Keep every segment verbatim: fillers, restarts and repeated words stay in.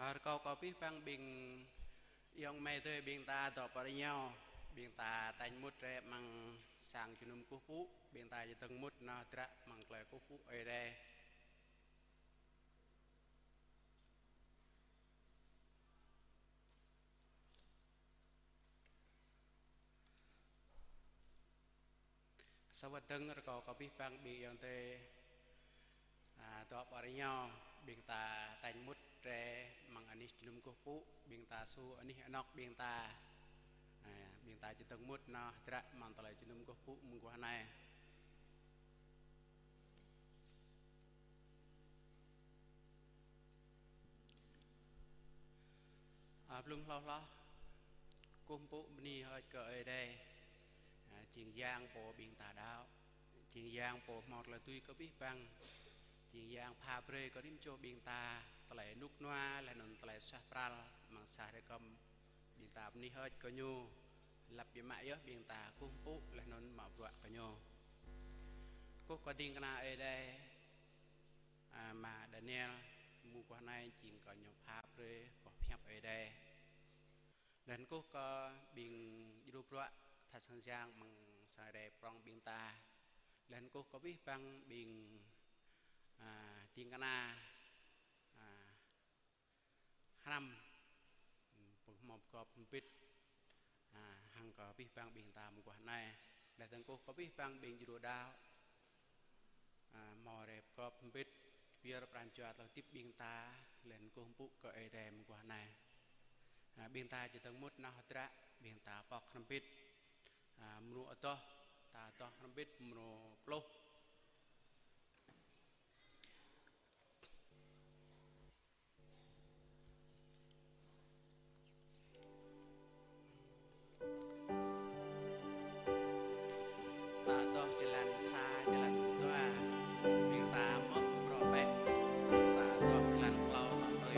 Rơkâo kơ abih bang ƀing ayŏng amai adơi ƀing ta dŏ pơ rơngiao, ƀing ta tañ mŭt rai amăng sang jơnum kơkuh pơpŭ, ƀing ta čơdơ̆ng mŭt nao hơdră amăng tơlơi kơkuh pơpŭ Ơi Adai. Sa wơ̆t dơ̆ng rơkâo kơ abih bang ƀing ayŏng adơi, a, dŏ pơ rơngiao, ƀing ta tañ mŭt rai amăng anih jơnum kơkuh pơpŭ, ƀing ta su anih anŏk ƀing ta. A, ƀing ta čơdơ̆ng mŭt nao hơdră amăng tơlơi jơnum kơkuh pơpŭ mơguah anai. A, blung hloh hloh, kơkuh pơpŭ bơni hơơč kơ Ơi Adai. A, jing Yang pô ƀing ta đaŏ, jing Yang pô hmâo tơlơi dưi kơ abih bang, jing Yang pha brơi kơ rĭm čô ƀing ta tơlơi rơnŭk rơnua laih anŭn tơlơi suaih pral amăng sa hrơi kơm. Ƀing ta bơni hơơč kơ Ñu, lăp biă mă yơh ƀing ta kơkuh pơpŭ laih anŭn mă bruă kơ Ñu. Kơkuh kơ ding kơna Ơi Adai, a, Ama Daniel, mơguah anai jing kơ ñu pha brơi boh pơhiăp Ơi Adai. Laih anŭn kơkuh kơ ƀing djru bruă tha sang jang amăng sang Ơi Adai prŏng ƀing ta. Laih anŭn kơkuh kơ abih bang ƀing, a, ding kơna, a, hrăm, pơhmâo pơgop hơbĭt, a, hăng kơ abih bang ƀing ta mơguah anai. Laih dơ̆ng kơkuh kơ abih bang ƀing djru đaŏ, a, hmâo rai pơgop hơbĭt, pơyơr pran jua tơlơi hơdip ƀing ta, laih anŭn kơkuh pơpŭ kơ Ơi Adai mơguah anai. A, ƀing ta čơdơ̆ng mŭt nao hơdră, ƀing ta pŏk hrŏm hơbĭt, a, mrô adoh, ta adoh hrŏm hơbĭt mrô pluh. Ta adoh jơlan sa, jơlan dua, ƀing ta mơ̆ prŏ bĕ. Ta adoh jơlan klâo, ta tui.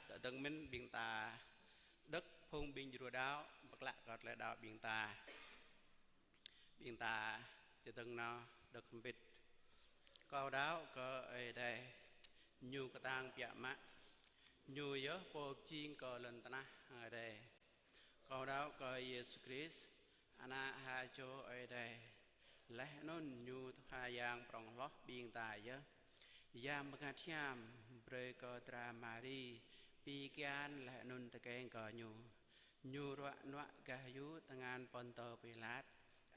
tơdơ̆ng mơ̆n ƀing ta đŏk phung ƀing djru đaŏ, pơklă kơ tơlơi đaŏ ƀing ta. Ƀing ta čơdơ̆ng nao đŏk hơbĭt. Kâo đaŏ kơ Ơi Adai, Ñu kơtang biă mă, Ñu yơh Pô pơjing kơ lŏn tơnah hăng adai. Kâo đaŏ kơ Yêsu Krist, Ană ha čô Ơi Adai, laih anŭn Ñu Khua Yang prŏng hloh ƀing ta yơh. Yang Bơngăt Hiam brơi kơ dra Mari pi kian laih anŭn tơkeng kơ Ñu. Ñu ruă nuă gah yŭ tơngan Pôntơ Pilat,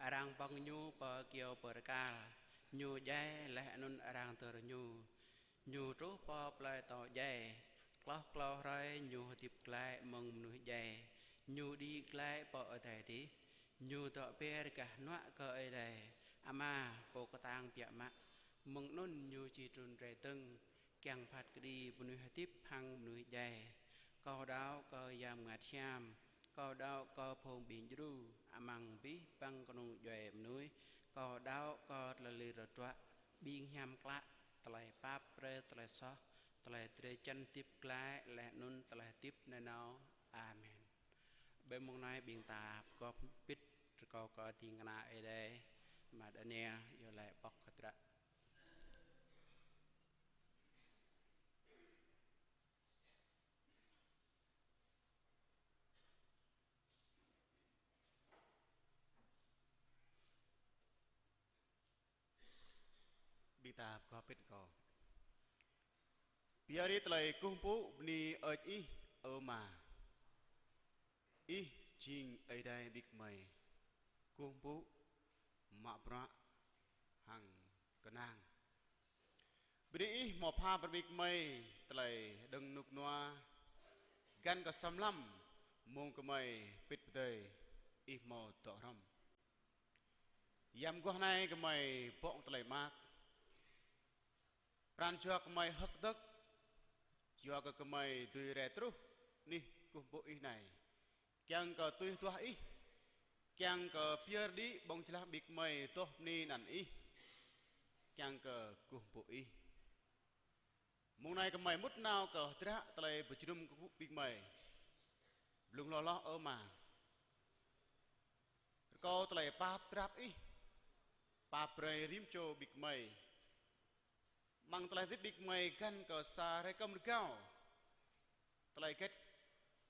arăng pơ̆ng Ñu pơ kyâo bơrơkal, Ñu djai laih anŭn arăng dơr Ñu. Ñu truh pơ plơi atâo djai, hloh klâo hrơi Ñu hơdip glaĭ mơ̆ng mơnuih djai, Ñu đĭ glaĭ pơ adai adih, Ñu dŏ ber gah hnuă kơ Ơi Adai Ama Pô kơtang biă mă. Mơ̆ng anŭn Ñu či trŭn rai dơ̆ng, kiăng phat kơđi mơnuih hơdip hăng mơnuih djai. Kâo đaŏ kơ Yang Bơngăt Hiam, kâo đaŏ kơ phung ƀing djru, amăng abih bang kơnung djuai mơnuih, kâo đaŏ kơ tơlơi lir tơdruă, ƀing hiam klă, tơlơi pap brơi, tơlơi soh, tơlơi drơi jăn hơdip glaĭ, laih anŭn tơlơi hơdip nanao. Amen. Ƀơi mông anai ƀing ta pơgop hơbĭt rơkâo kơ ding kơna Ơi Adai, Ama Daniel, iâu laĭ pŏk hơdră. Ƀing ta pơgop hơbĭt rơkâo. Pơyơr rai tơlơi kơkuh pơpŭ bơni hơơč Ih, ơ Ama. Ih jing Ơi Adai ƀing gơmơi, kơkuh pơpŭ, mă bruă hăng kơnang. Bơni Ih hmâo pha brơi ƀing gơmơi tơlơi hơđơ̆ng rơnŭk rơnua, găn kơ sa mlam mông gơmơi pĭt pơdơi, Ih hmâo dŏ hrŏm. Yam mơguah anai gơmơi bŏ tơlơi mơak. Pran jua gơmơi hơ̆k kơdơ̆k, yua kơ gơmơi dưi rai truh anih kơkuh pơpŭ Ih anai. Kiăng kơ tui duah Ih, kiăng kơ pơyơr đĭ ƀơ̆ng jơlah ƀing gơmơi adoh bơni anăn Ih, kiăng kơ kơkuh pơpŭ Ih. Mông anai gơmơi mŭt nao kơ hơdră tơlơi pơjơnum kơkuh pơpŭ ƀing gơmơi. Blung hloh hloh, ơ Ama, rơkâo tơlơi pap drap Ih, pap brơi rĭm čô ƀing gơmơi. Amăng tơlơi hơdip ƀing gơmơi găn kơ sa hrơi kơm rơgao, tơlơi hơget,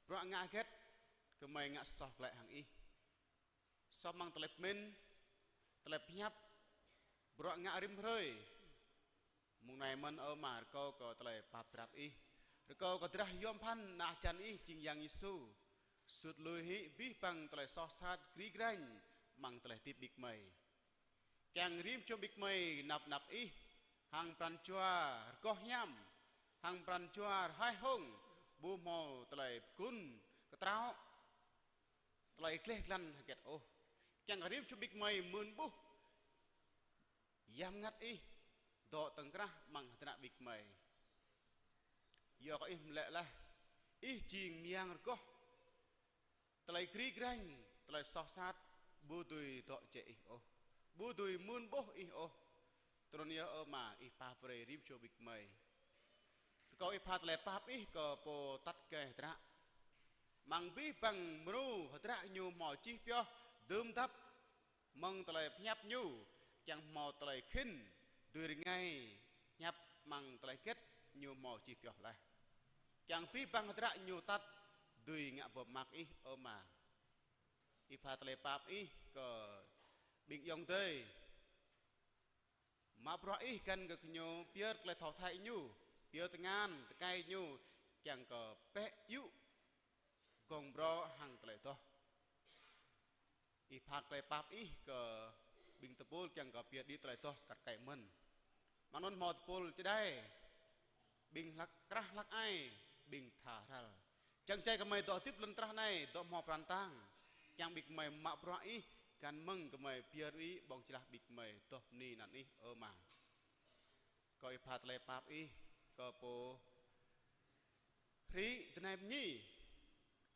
bruă ngă hơget, gơmơi ngă soh glaĭ hăng Ih. Soh amăng tơlơi pơmĭn, tơlơi pơhiăp, bruă ngă rĭm hrơi. Mông anai mơ̆n, ơ Ama, rơkâo kơ tơlơi pap drap Ih, rơkâo kơ drah yom pơphan Ană Jăn Ih jing Yang Yêsu sut lui hĭ abih bang tơlơi soh sat gri grañ amăng tơlơi hơdip ƀing gơmơi. Kiăng rĭm čô ƀing gơmơi năp năp Ih hăng pran jua rơgoh hiam, hăng pran jua rơhaih hông, ƀu hmâo tơlơi pơgun kơtraŏ, tơlơi gleh glan hơget ôh. Kiăng kơ rĭm čô ƀing gơmơi mưn ƀuh Yang Bơngăt Ih dŏ tơ̆ng krah amăng hơdră ƀing gơmơi. Yua kơ Ih mơlĕ laih, Ih jing mơyang rơgoh. Tơlơi gri grañ, tơlơi soh sat, ƀu dưi dŏ jĕ Ih ôh, ƀu dưi mưn ƀuh Ih ôh. Tui anŭn yơh, ơ Ama, Ih pap brơi rĭm čô ƀing gơmơi. Rơkâo Ih pha tơlơi pap Ih kơ pô tăt gai hơdră. Amăng abih bang mrô hơdră ñu hmâo čih pioh dơm dăp, mơ̆ng tơlơi pơhiăp ñu, kiăng hmâo tơlơi khĭn, dưi rơngai pơhiăp amăng tơlơi hơget ñu hmâo čih pioh laih. Kiăng abih bang hơdră ñu tăt, dưi ngă bơm mơak Ih, ơ Ama. Ih pha tơlơi pap Ih kơ ƀing ayŏng adơi. Mă bruă Ih găn kơ gơñu, pơyơr tơlơi thâo thâi ñu, pơyơr tơngan tơkai ñu, kiăng kơ pĕ yŭ gông brô hăng tơlơi adoh. Ih pha tơlơi pap Ih kơ ƀing tơpul kiăng kơ pơyơr đĭ tơlơi adoh kar kaĭ mơ̆n. Mơ̆ng anŭn hmâo tơpul čơđai, ƀing hlăk krah hlăk ai, ƀing tha hrăl. Čang čai gơmơi dŏ hơdip lŏn tơnah anai, dŏ hmâo pran tang. Kiăng ƀing gơmơi mă bruă Ih, găn mơ̆ng gơmơi pơyơr đĭ ƀơ̆ng jơlah ƀing gơmơi adoh bơni anăn Ih, ơ Ama. Rơkâo Ih pha tơlơi pap Ih kơ pô hrĭ tơnap tơñi,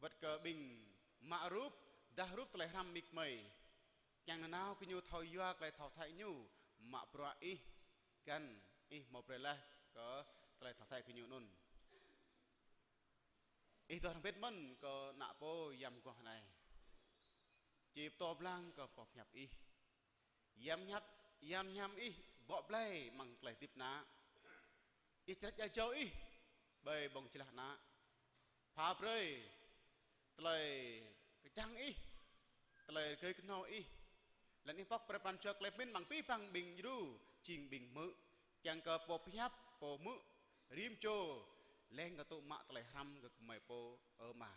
wơ̆t kơ ƀing mă rup, dah rup tơlơi hrăm ƀing gơmơi. Kiăng nanao gơñu thâo yua tơlơi thâo thâi ñu, mă bruă Ih, găn Ih hmâo brơi laih kơ tơlơi thâo thâi gơñu anŭn. Ih dŏ hrŏm hơbĭt mơ̆n kơ ană pô Yăm Guah anai. Či pơtô blang kơ boh pơhiăp Ih. Yăm Hiăp, Yăm Hiam Ih bŏ blai amăng tơlơi hơdip ană. Ih čơrĕč ia jâo Ih ƀơi ƀơ̆ng jơlah ană. Pha brơi tơlơi kơčăng Ih, tơlơi rơgơi kơhnâo Ih. Laih anŭn Ih pŏk brơi pran jua tơlơi pơmĭn amăng abih bang ƀing djru jing ƀing hmư̆, kiăng kơ pô pơhiăp, pô hmư̆, rĭm čô leng kơ tŭ mă tơlơi hrăm kơ gơmơi pô, ơ Ama.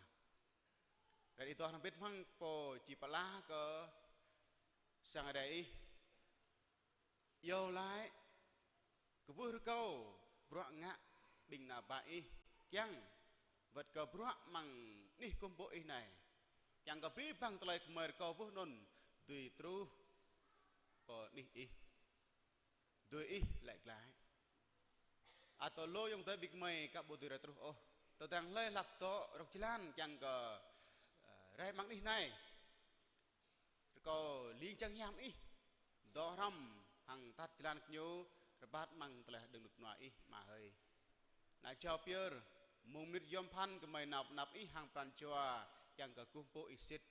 Laih Ih dŏ hrŏm hơbĭt hăng pô či pơala kơ sang Ơi Adai Ih. Iâu laĭ kwưh rơkâo bruă ngă ƀing ană bă Ih, kiăng wơ̆t kơ bruă amăng anih gum pơpŭ Ih anai, kiăng kơ abih bang tơlơi gơmơi rơkâo kwưh anŭn dưi truh pơ anih Ih, dưi Ih laĭ glaĭ. Atâo lu ayŏng adơi ƀing gơmơi aka ƀu dưi rai truh ôh, tơdang hlơi hlak dŏ rŏk jơlan kiăng kơ, ơ, rai amăng anih anai. Rơkâo ling jang hiam Ih dŏ hrŏm hăng tat jơlan kơ ñu rơbat amăng tơlơi hơđơ̆ng rơnŭk rơnua Ih, Ama hơi. Ană jao pơyơr mông mơnit yom pơphan gơmơi nao pơ anăp Ih hăng pran jua kiăng kơ kơkuh pơpŭ Ih sĭt.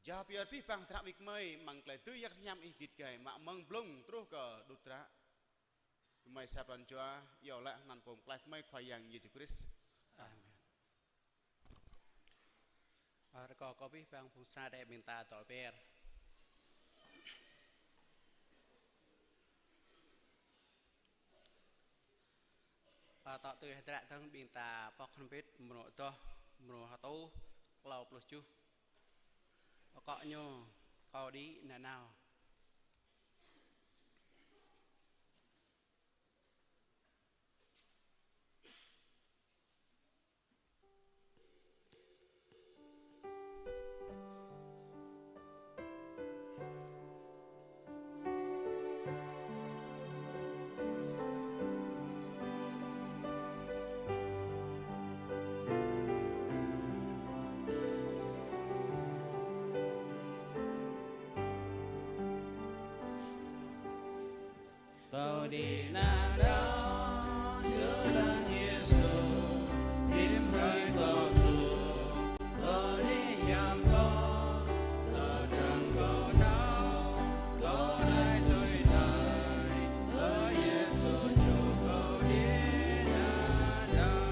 Jao pơyơr abih bang hră ƀing gơmơi amăng tơlơi dưi yak hiam Ih git gai mă mơ̆ng blung truh kơ đŭt hră. Gơmơi sa pran jua iâu laĭ hăng anăn Pô Pơklaih gơmơi Khua Yang Yêsu Krist. Amen. Ơ, rơkâo kơ abih bang phung sa đe ƀing ta dŏ ber. Ơ, tŏ tui hơdră dơ̆ng ƀing ta pŏk hrŏm hơbĭt mrô adoh, mrô hơtuh, klâo pluh tơjuh. Akŏ ñu: Kâo đĭ nanao. Kâo đĭ nanao, jơlan Yêsu, rĭm hrơi kâo dŏ, kâo đĭ hiam kâo, tơdang kâo nao, kâo rai tui anai, ơ Yêsu, čô kâo đĭ nanao.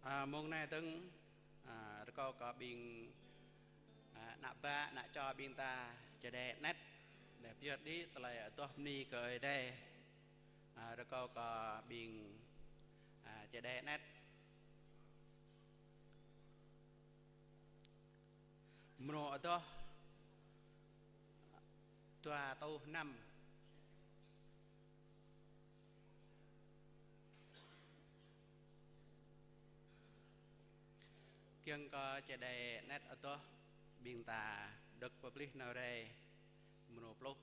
Ơ, mông anai dơ̆ng, ơ, rơkâo kơ ƀing, ơ, ană bă, ană čô ƀing ta čơđai anet, đe pơyơr đĭ tơlơi adoh bơni kơ Ơi Adai. A, rơkâo kơ ƀing, a, čơđai anet. Mrô adoh dua rơtuh năm. Kiăng kơ čơđai anet adoh, ƀing ta đŏk pơplih nao rai mrô pluh.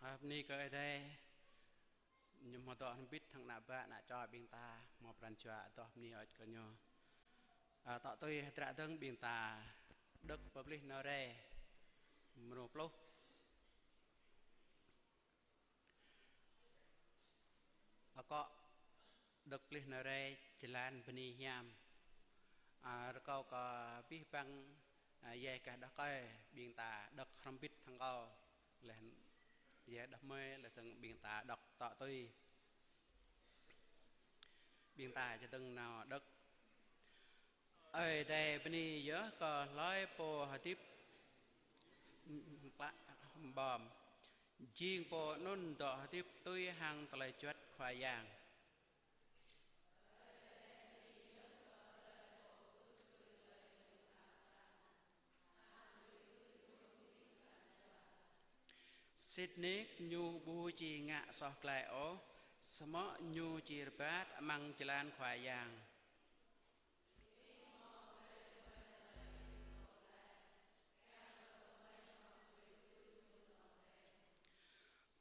Ơ, bơni kơ Ơi Adai, ñu hmâo dŏ hrŏm hơbĭt hăng ană bă, ană čô ƀing ta, hmâo pran jua adoh bơni hơơč kơ ñu. Ơ, tŏ tui hơdră dơ̆ng ƀing ta đŏk pơplih nao rai mrô pluh. Akŏ Đŏk laih nao rai jơlan bơni hiam. A, rơkâo kơ abih bang, a, djai gah đah rơkơi, ƀing ta đŏk hrŏm hơbĭt hăng kâo. Laih djai đah rơmơi, laih dơ̆ng ƀing ta đŏk tŏ tui. Ƀing ta čơdơ̆ng nao đŏk. Ơi Adai bơni yơh kơ hlơi pô hơdip ƀom. Jing pô anŭn dŏ hơdip tui hăng tơlơi juăt Khua Yang. Sĭt nik ñu ƀu či ngă soh glaĭ ôh, samơ̆ ñu či rơbat amăng jơlan Khua Yang.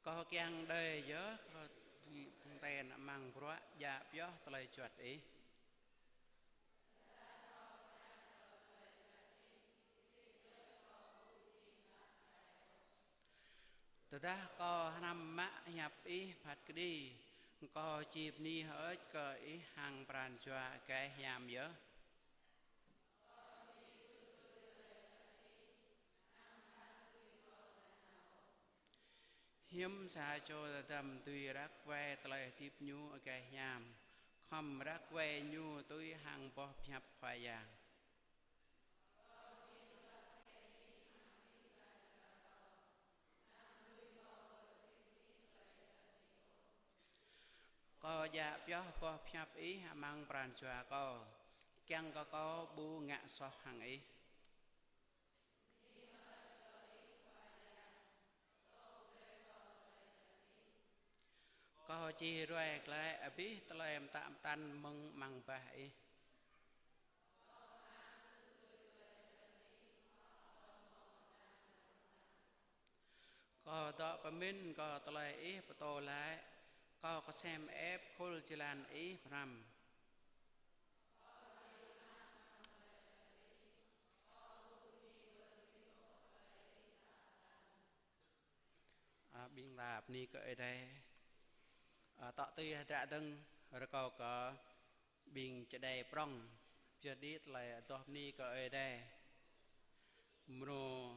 Kâo kiăng đơi yơh kơ tui pơtên amăng bruă djă pioh tơlơi juăt Ih. Tơdah kâo hnăm mă hiăp Ih phat kơđi, kâo či bơni hơơč kơ Ih hăng pran jua agaih hiam yơh. Hiư̆m sa čô tơdăm dưi răk wai tơlơi hơdip ñu agaih hiam, khŏm răk wai ñu tui hăng boh pơhiăp Khua Yang. Kâo djă pioh boh pơhiăp Ih amăng pran jua kâo, kiăng kơ kâo ƀu ngă soh hăng Ih. Kâo či ruai glaĭ abih tơlơi mơtă mơtăn mơ̆ng amăng bah Ih. Kâo dŏ pơmĭn kơ tơlơi Ih pơtô laĭ, kâo kơsem ĕp khul jơlan Ih pơhrăm. A, ƀing ta bơni kơ Ơi Adai. A, tŏ tui hơdră dơ̆ng rơkâo kơ ƀing čơđai prŏng, pơyơr đĭ tơlơi adoh bơni kơ Ơi Adai. Mrô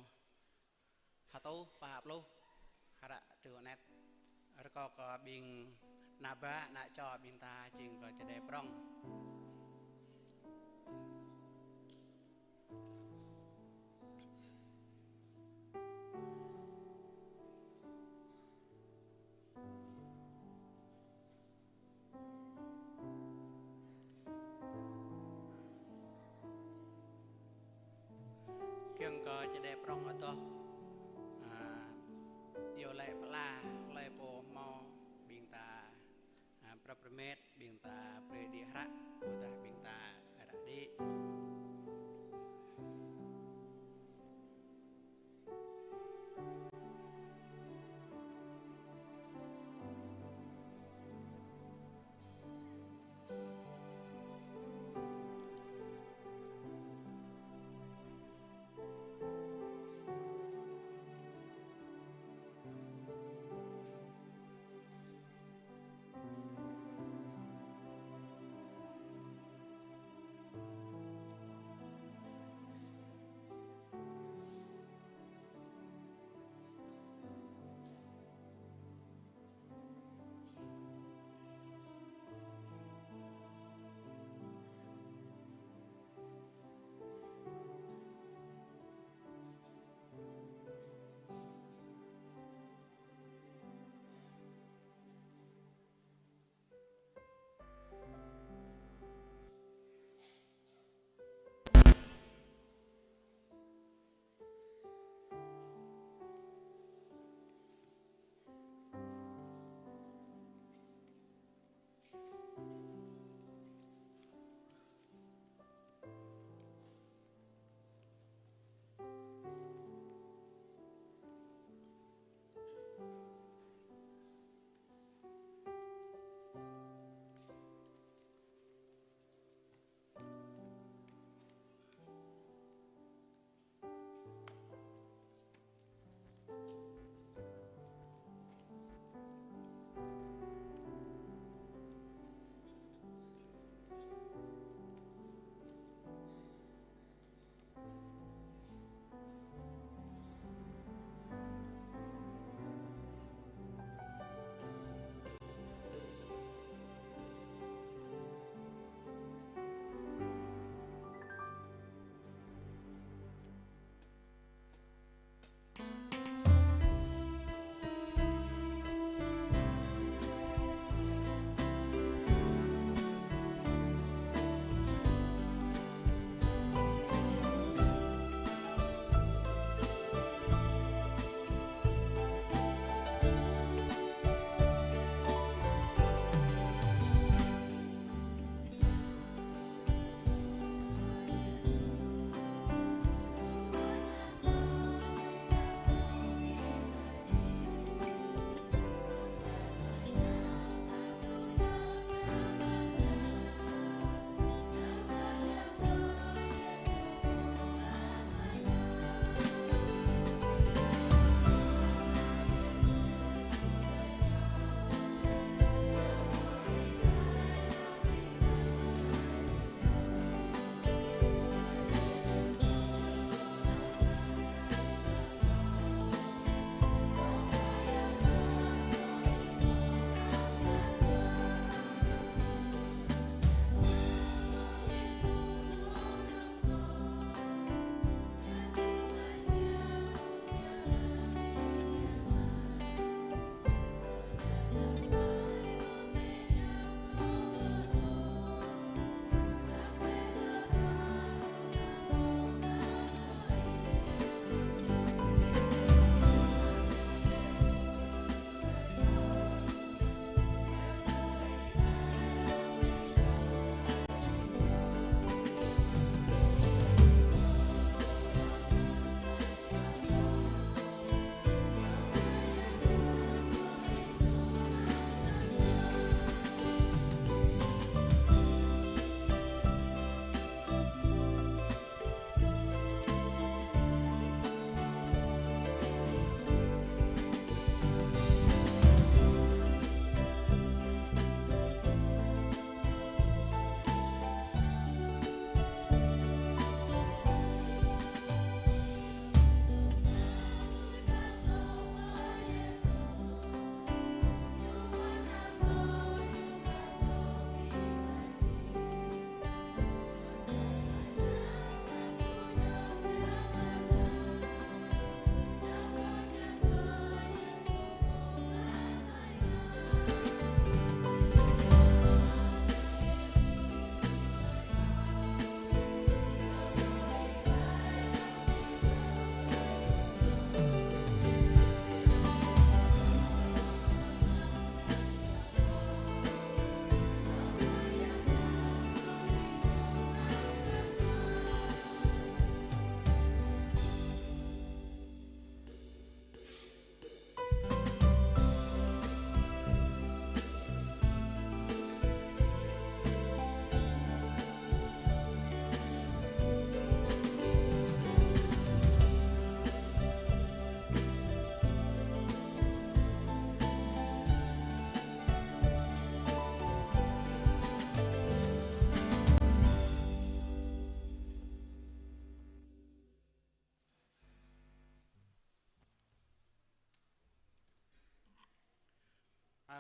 hơtuh pă pluh hră triu anet. Rơkâo kơ ƀing ană bă, ană čô ƀing ta jing kơ čơđai prŏng. Kiăng kơ čơđai prŏng adoh, a, iâu laĭ pơala, hlơi pô hmâo ƀing ta, a, prăp rơmet, ƀing ta brơi đĭ hră, ƀôdah ƀing ta ră đĭ.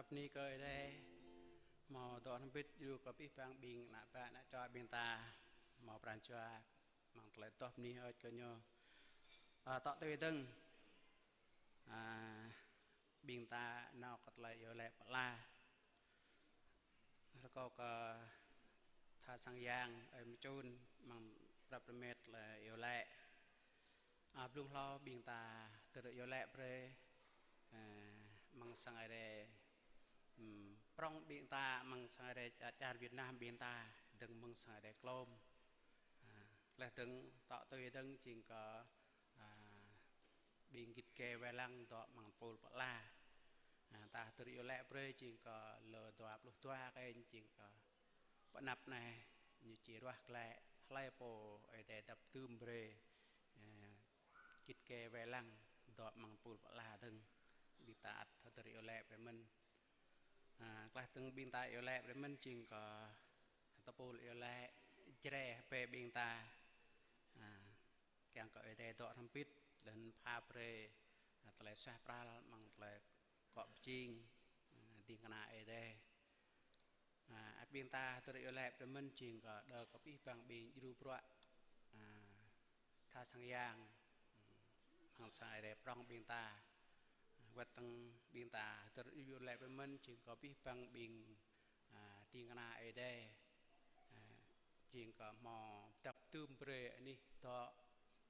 Bơni kơ Ơi Adai, hmâo dŏ hrŏm hơbĭt djru kơ abih bang ƀing ană bă ană čô ƀing ta, hmâo pran jua amăng tơlơi adoh bơni hơơč kơ ñu. Ơ, tŏ tui dơ̆ng, ơ, ƀing ta nao kơ tơlơi iâu laĭ pơala. Rơkâo kơ tha sang yang, ơi mơčun, amăng prăp rơmet tơlơi iâu laĭ. Ơ, blung hlâo ƀing ta hơdơr iâu laĭ brơi, ơ, amăng sang Ơi Adai, ưm, prŏng ƀing ta, amăng sang Ơi Adai čar, čar Việt Nam ƀing ta, dơ̆ng amăng sang Ơi Adai klôm. Ơ, laih dơ̆ng tŏ tui dơ̆ng jing kơ, ơ, ƀing git gai wai lăng dŏ amăng tơpul pơala. Ơ, ta hơdơr iâu laĭ brơi jing kơ lơ dua pluh dua kơ jing kơ pơ anăp anai, ñu či ruah glaĭ hlơi pô Ơi Adai dăp dưm brơi, ơ, git gai wai lăng dŏ amăng tơpul pơala dơ̆ng. Ƀing ta ăt hơdơr iâu laĭ brơi mơ̆n. Ơ, tơlơi dơ̆ng ƀing ta iâu laĭ brơi mơ̆n jing kơ tơpul iâu laĭ Jrai Hơbê ƀing ta. Ơ, kiăng kơ Ơi Adai dŏ hrŏm hơbĭt, laih anŭn pha brơi, ơ, tơlơi suaih pral amăng tơlơi akŏ pơjing, ơ, ding kơna Ơi Adai. Ơ, ăt ƀing ta hơdơr iâu laĭ brơi mơ̆n jing kơ đơ kơ abih bang ƀing djru bruă, ơ, tha sang yang, ơ, amăng sang Ơi Adai prŏng ƀing ta. Wơ̆t dơ̆ng ƀing ta hơdơr iâu laĭ brơi mơ̆n jing kơ abih bang ƀing, ơ, ding kơna Ơi Adai, ơ, jing kơ hmâo dăp dưm brơi anih dŏ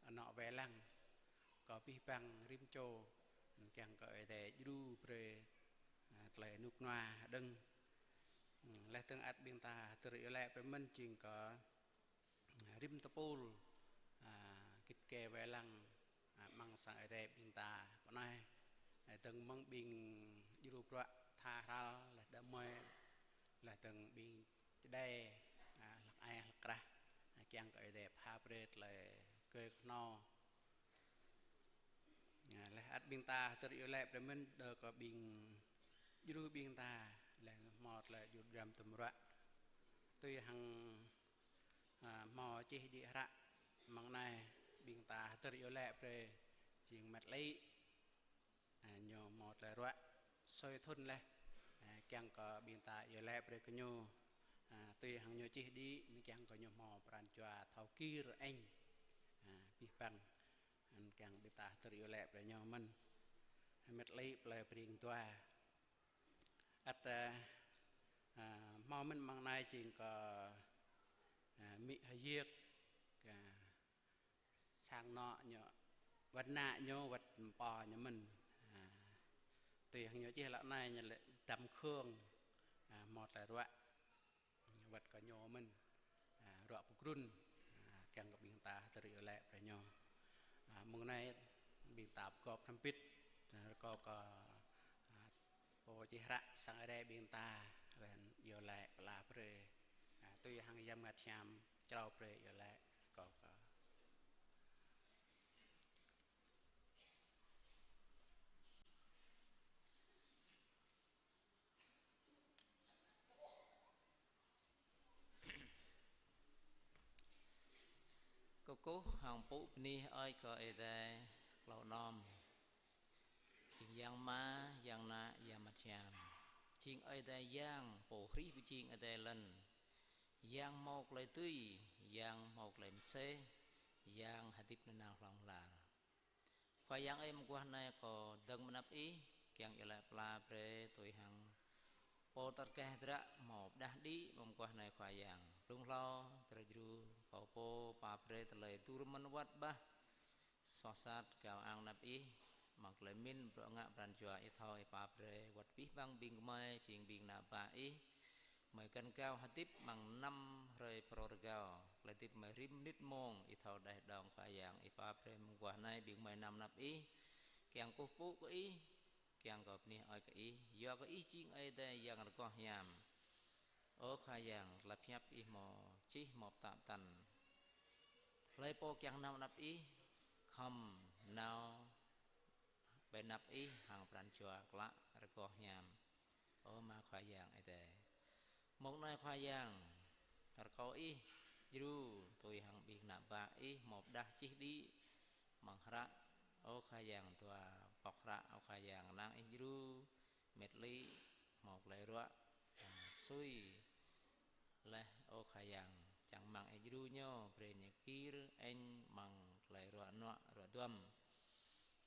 anŏ wai lăng kơ abih bang rĭm čô, kiăng kơ Ơi Adai djru brơi, ơ, tơlơi rơnŭk rơnua dơ̆ng. Ơ, laih dơ̆ng ăt ƀing ta hơdơr iâu laĭ brơi mơ̆n jing kơ, ơ, rĭm tơpul, ơ, git gai wai lăng, ơ, amăng sang Ơi Adai ƀing ta pơ anai. Ơ, dơ̆ng mơ̆ng ƀing djru bruă tha hral, laih đah mơi, laih dơ̆ng ƀing čơđai, ơ, hlăk ai hlăk krah, ơ, kiăng kơ Ơi Adai pha brơi tơlơi kơ kơhnâo. Ơ, laih ăt ƀing ta hơdơr iâu laĭ brơi mơ̆n đơ kơ ƀing djru ƀing ta, laih hmâo tơlơi djru dram tơm ruă. Tui hăng, ơ, hmâo čih đĭ hră amăng anai, ƀing ta hơdơr iâu laĭ brơi jing met lĭ. Ơ, ñu hmâo tơlơi ruă sui thŭn laih. Ơ, kiăng kơ ƀing ta iâu laĭ brơi kơ ñu. Ơ, tui hăng ñu čih đĭ, anŭn kiăng kơ ñu hmâo pran jua thâo gir eng. Ơ, abih bang. Anŭn kiăng ƀing ta hơdơr iâu laĭ brơi ñu mơ̆n. Met lĭ plơi Pring dua. Ăt, ơ, ơ, hmâo mơ̆n amăng anai jing kơ, ơ, amĭ H'Yơk, ơ, sang anŏ ñu, wơ̆t ană ñu, wơ̆t pô ñu mơ̆n. Ơ, tui hăng ñu čih hlâo anai ñu lĕ Dăm Khương, ơ, hmâo tơlơi ruă wơ̆t kơ ñu mơ̆n, ơ, ruă pơgrŭn, ơ, kiăng kơ ƀing ta hơdơr iâu laĭ brơi ñu. Ơ, mơ̆ng anai ƀing ta pơgop hrŏm hơbĭt, ơ, rơkâo kơ, ơ, pô čih hră sang Ơi Adai ƀing ta, laih anŭn iâu laĭ pơala brơi. Ơ, tui hăng Yang Bơngăt Hiam črâo brơi iâu laĭ, rơkâo kơ Kơkuh hăng pŭ bơni hơơč kơ Ơi Adai hlâo anom. Jing Yang Ama, Yang Ană, Yang Bơngăt Hiam. Jing Ơi Adai Yang, Pô hrih pơjing adai lŏn. Yang hmâo tơlơi dưi, Yang hmâo tơlơi mơsêh, Yang hơdip nanao hlŏng lar. Khua Yang ơi, mơguah anai kâo dơ̆ng mơnăp Ih, kiăng iâu laĭ pơala brơi tui hăng pô tơkeh dră hmâo pơđah đĭ mơguah anai Khua Yang. Blung hlâo, tơlơi djru kâo pô pap brơi tơlơi dur mơ̆n wơ̆t bah soh sat gao ang anăp Ih, amăng tơlơi mĭn bruă ngă pran jua Ih thâo Ih pap brơi, wơ̆t abih bang ƀing gơmơi, jing ƀing ană bă Ih, gơmơi găn gao hơdip amăng năm hrơi phrâo rơgao, tơlơi hơdip gơmơi rĭm mơnit mông Ih thâo đeh đong Khua Yang, Ih pap brơi mơguah anai ƀing gơmơi nao mơnăp Ih, kiăng kơkuh pơpŭ kơ Ih, kiăng kơ bơni hơơč kơ Ih, yua kơ Ih jing Ơi Adai Yang rơgoh hiam. Ơ Khua Yang, tơlơi pơhiăp Ih hmâo čih hmâo pơtă pơtăn. Hlơi pô kiăng nao mơnăp Ih, khŏm nao ƀơi anăp Ih hăng pran jua klă rơgoh hiam. Ơ Ama Khua Yang Ơi Adai. Mông anai Khua Yang, rơkâo Ih djru tui hăng ƀing ană bă Ih hmâo pơđah čih đĭ amăng hră. Ơ Khua Yang, dua pŏk hră, ơ Khua Yang, kơnang Ih djru, met lĭ, hmâo tơlơi ruă, a, sui laih, ơ Khua Yang, čang rơmang Ih djru ñu, brơi ñu gir eng amăng tơlơi ruă nuă, ruă duăm.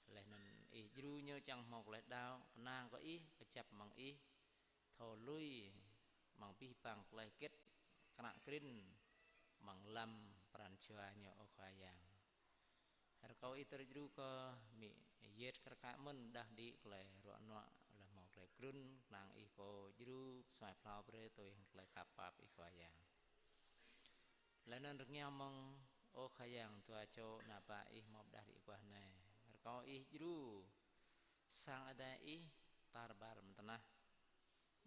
Laih anŭn Ih djru ñu čang hmâo tơlơi đaŏ, kơnang kơ Ih, kơjăp mơ̆ng Ih, thâo lui mơ̆ng abih bang tơlơi hơget, kơnă krin amăng lăm pran jua ñu, ơ Khua Yang. Rơkâo Ih tơlơi djru kơ amĭ Yet kar kaĭ mơ̆n đah đĭ tơlơi ruă nuă, laih hmâo tơlơi grŭn, kơnang Ih pô djru suaih phlao brơi tui hăng tơlơi khăp pap Ih, Khua Yang. Laih anŭn rơngiao mơ̆ng, ơ Khua Yang, dua čô ană bă Ih hmâo pơđah đĭ guah anai. Rơkâo Ih djru sang Ơi Adai Ih tar ƀar mơ̆ng tơnah.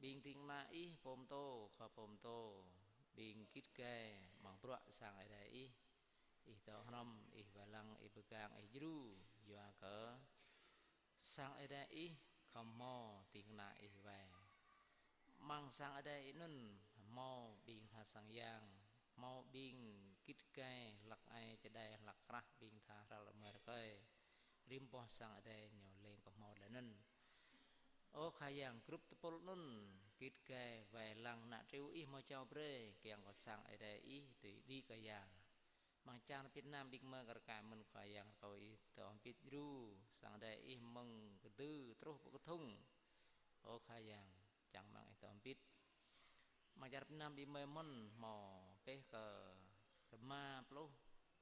Ƀing ding kơna Ih pô pơtô, khua pô pơtô, ƀing git gai amăng bruă sang Ơi Adai Ih. Ih dŏ hrŏm, Ih wai lăng, Ih pơgang, Ih djru, yua kơ sang Ơi Adai Ih khŏm hmâo ding kơna Ih wai. Amăng sang Ơi Adai Ih anŭn hmâo ƀing tha sang yang, hmâo ƀing git gai hlăk ai čơđai hlăk krah, ƀing tha hrăl rơmơi rơkơi, rĭm boh sang Ơi Adai ñu leng kơ hmâo tơlơi anŭn. Ơ Khua Yang, grŭp tơpul anŭn, git gai wai lăng ană triu Ih hmâo jao brơi, kiăng kơ sang Ơi Adai Ih dưi đĭ kơyar. Amăng čar Việt Nam ƀing gơmơi kar kaĭ mơ̆n, Khua Yang, rơkâo Ih dŏ hơbĭt djru sang Ơi Adai Ih mơ̆ng kơdư truh pơ kơthŭng. Ơ Khua Yang, čang rơmang Ih dŏ hơbĭt. Amăng čar Việt Nam ƀing gơmơi mơ̆n hmâo pĕh kơ rơma pluh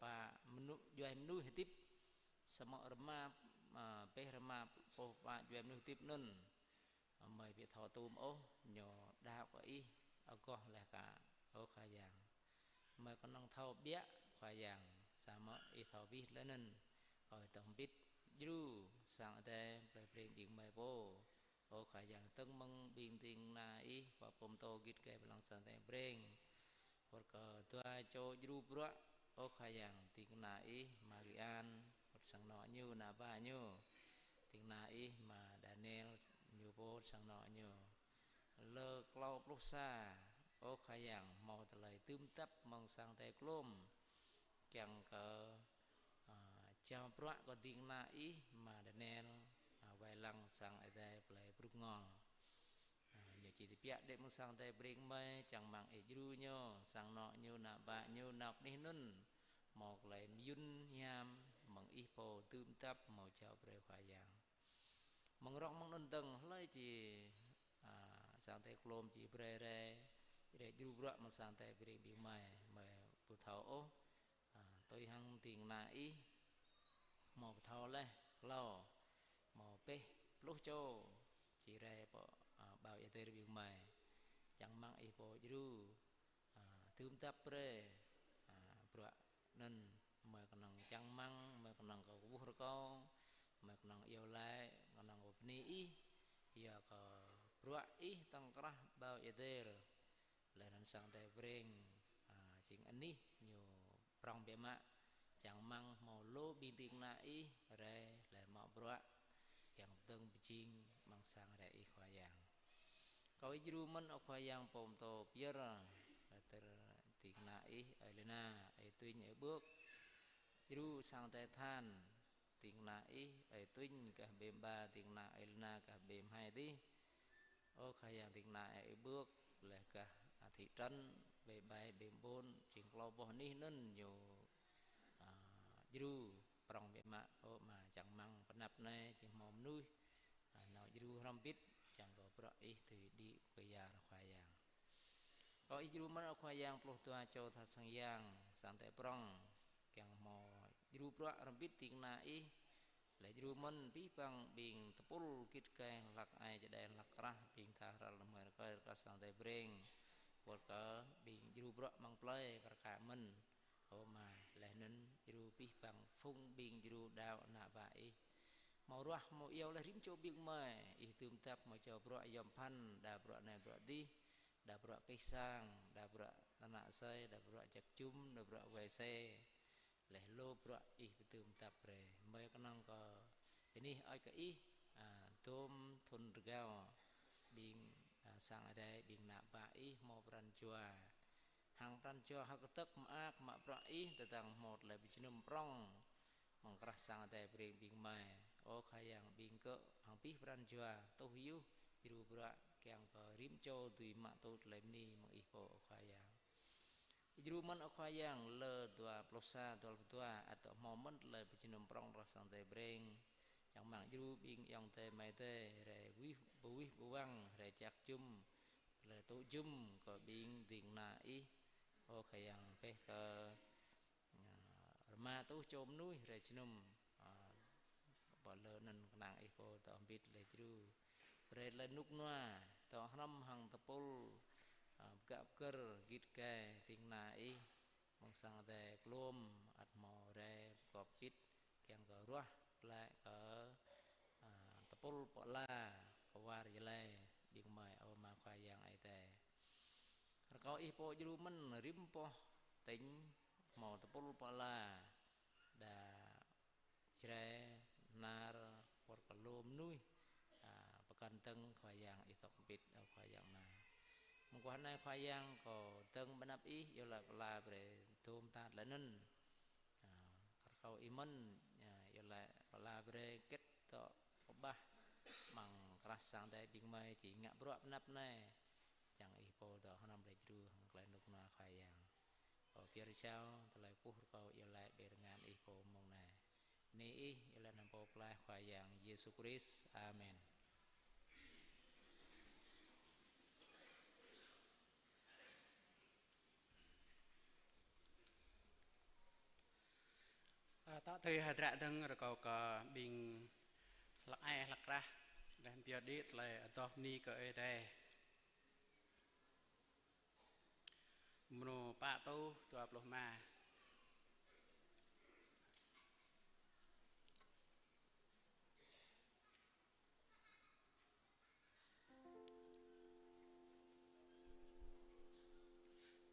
pă mơnu-, djuai mơnuih hơdip. Samơ̆ rơma, a, pĕh rơma pluh pă djuai mơnuih hơdip anŭn, gơmơi ƀu thâo tŭm ôh, ñu đaŏ kơ Ih, agoh laih kơ, ơ Khua Yang. Gơmơi kơnơ̆ng thâo biă, Khua Yang, samơ̆ Ih thâo abih tơlơi anŭn. Rơkâo Ih dŏ hơbĭt djru sang Ơi Adai plei Breng ƀing gơmơi pô. Ơ Khua Yang, dơ̆ng mơ̆ng ƀing ding kơna Ih, khua pơtô, git gai wai lăng sang Ơi Adai Breng. Wơ̆t kơ dua čô djru bruă, ơ Khua Yang, ding kơna Ih Marian, wơ̆t sang anŏ ñu, ană bă ñu. Ding kơna Ih Ama Daniel, ñu pô, wơ̆t sang anŏ ñu. Lơ klâo pluh sa, ơ Khua Yang, hmâo tơlơi dưm dăp mơ̆ng sang Ơi Adai glông, kiăng kơ, a, jao bruă kơ ding kơna Ih Ama Daniel, a, wai lăng sang Ơi Adai plei Bruk Ngol. A, ñu či tơbiă đĕ mơ̆ng sang Ơi Adai Breng gơmơi, čang rơmang Ih djru ñu, sang anŏ ñu, ană bă ñu, nao kơ anih anŭn, hmâo tơlơi mơyŭn hiam mơ̆ng Ih pô dưm dăp, hmâo jao brơi, Khua Yang. Mơ̆ng rŏng mơ̆ng anŭn dơ̆ng, hlơi či, a, sang Ơi Adai glông či brơi rai, rai djru bruă mơ̆ng sang Ơi Adai Breng ƀing gơmơi, gơmơi ƀu thâo ôh. A, tui hăng ding kơna Ih hmâo pơthâo laih, hlâo hmâo pĕh pluh čô či rai pơ, a, ƀao ia tơi ƀing gơmơi. Čang rơmang Ih pô djru, a, dưm dăp brơi, a, bruă anŭn. Gơmơi kơnơ̆ng čang rơmang, gơmơi kơnơ̆ng kơ kwưh rơkâo, gơmơi kơnơ̆ng iâu laĭ, kơnơ̆ng kơ bơni Ih, yua kơ bruă Ih tŏng krah ƀao ia tơi. Laih anŭn sang Ơi Adai Breng, a, jing anih ñu prŏng biă mă, čang rơmang hmâo lu ƀing ding kơna Ih rai laih mă bruă, kiăng dơ̆ng pơjing amăng sang Ơi Adai Ih, Khua Yang. Rơkâo Ih djru mơ̆n, ơ Khua Yang, pô pơtô pơyơr, laih dơ̆ng ding kơna Ih Ơi Lina, Ơi Tuñ, Ơi Bưk. Djru sang Ơi Adai Than, ding kơna Ih Ơi Tuñ gah ƀem ba, ding kơna Ơi Lina gah ƀem hai dih. Ơ Khua Yang, ding kơna Ơi Bưk laih gah, a, thị trấn Ƀai Ƀai, ƀem ƀôn, jing klâo boh anih anŭn ñu, a, djru prŏng biă mă, ơ Ama, čang rơmang pơ anăp anai jing hmâo mơnuih, a, nao djru hrŏm hơbĭt, čang kơ bruă Ih dưi đĭ kơyar, Khua Yang. Rơkâo Ih djru mơ̆n, ơ Khua Yang, pluh dua čô tha sang yang, sang Ơi Adai prŏng, kiăng hmâo djru bruă hrŏm hơbĭt ding kơna Ih, laih djru mơ̆n abih bang ƀing tơpul git gai hlăk ai čơđai hlăk krah, ƀing tha hrăl rơmơi rơkơi, rơkâo sang Ơi Adai Breng, wơ̆t kơ ƀing djru bruă amăng plơi kar kaĭ mơ̆n, ơ Ama, laih anŭn djru abih bang phung ƀing djru đaŏ ană bă Ih. Hmâo ruah, hmâo iâu laih rĭm čô ƀing gơmơi, Ih dưm dăp, hmâo jao bruă yom phăn, đa bruă anai bruă adih, đa bruă kih sang, đa bruă tơnă asơi, đa bruă jak jum, đa bruă wai se. Laih lu bruă Ih pơdơ̆ng pơdăp brơi. Gơmơi kơnơ̆ng kơ bơni hơơč kơ Ih, a, dôm thun rơgao, ƀing, a, sang Ơi Adai, ƀing ană bă Ih hmâo pran jua. Hăng pran jua hơ̆k kơdơ̆k mơak mă bruă Ih, tơdang hmâo tơlơi pơjơnum prŏng amăng krah sang Ơi Adai Breng ƀing gơmơi. Ơ Khua Yang, ƀing gơ̆ hăng abih pran jua tuh yuh djru bruă kiăng kơ rĭm čô dưi mă tŭ tơlơi bơni mơ̆ng Ih pô, ơ Khua Yang. Ih djru mơ̆n, ơ Khua Yang, lơ dua pluh sa, dua pluh dua, ăt dŏ hmâo mơ̆n tơlơi pơjơnum prŏng rŏh sang Ơi Adai Breng. Čang rơmang djru ƀing ayŏng adơi amai adơi, rai wih, bơwih bơwăng, rai čăk jum, tơlơi tŭ jum kơ ƀing ding kơna Ih, ơ Khua Yang, pĕh kơ, a, rơma rơtuh čô mơnuih rai jơnum, a, pơ lơ anŭn kơnang Ih pô dŏ hơbĭt tơlơi djru. Brơi tơlơi rơnŭk rơnua, dŏ hrŏm hăng tơpul, a, pơgă pơgơ̆r, git gai ding kơna Ih, mơ̆ng sang Ơi Adai klôm, ăt hmâo rai pơgop pit, kiăng kơ ruah glaĭ kơ, a, tơpul pơala, kơ war jơlai, ƀing gơmơi, ơ Ama Khua Yang Ơi Adai. Rơkâo Ih pô djru mơ̆n rĭm boh tỉnh, hmâo tơpul pơala, đa Jrai, Bahnar, wơ̆t kơ lu mơnuih, a, pơkŏn dơ̆ng Khua Yang Ih dŏ hơbĭt, ơ Khua Yang Na. Mơguah anai Khua Yang kâo dơ̆ng ƀơi anăp Ih, iâu laĭ pơala brơi dôm tat laih anŭn. A, rơkâo Ih mơ̆n, a, iâu laĭ pơala brơi hơget dŏ kơƀah amăng krah sang Ơi Adai ƀing gơmơi či ngă bruă ƀơi anăp anai. Čang Ih pô dŏ hrŏm brơi djru hăng tơlơi rơnŭk rơnua Khua Yang. Kâo pơyơr jao tơlơi puh rơkâo iâu laĭ ƀơi rơngan Ih pô mông anai. Bơni Ih, iâu laĭ anăn Pô Pơklaih Khua Yang Yêsu Krist. Amen. A, tŏ tui hơdră dơ̆ng rơkâo kơ ƀing hlăk ai hlăk krah, đah pioh đĭ tơlơi adoh bơni kơ Ơi Adai. Mrô pă rơtuh dua pluh rơma.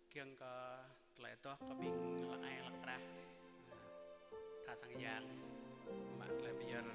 Kiăng kơ tơlơi adoh kơ ƀing hlăk ai hlăk krah. Tha sang yang mă tơlơi pơyơr.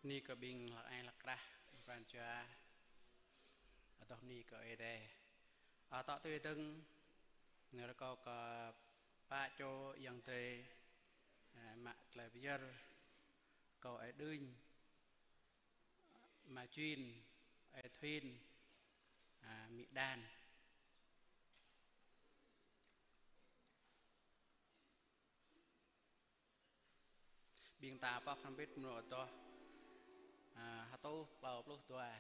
Bơni kơ ƀing hlăk ai hlăk krah, pran jua, adoh bơni kơ Ơi Adai. Ơ, tŏ tui dơ̆ng, nơ̆r kâo kơ pă čô ayŏng adơi, ơ, mă tơlơi pơyơr, kâo Ơi Đưnh, ama Jin, Ơi Thuin, ơ, amĭ Đan. Ƀing ta pŏk hrŏm hơbĭt mrô adoh, ơ, hơtuh klâo pluh dua.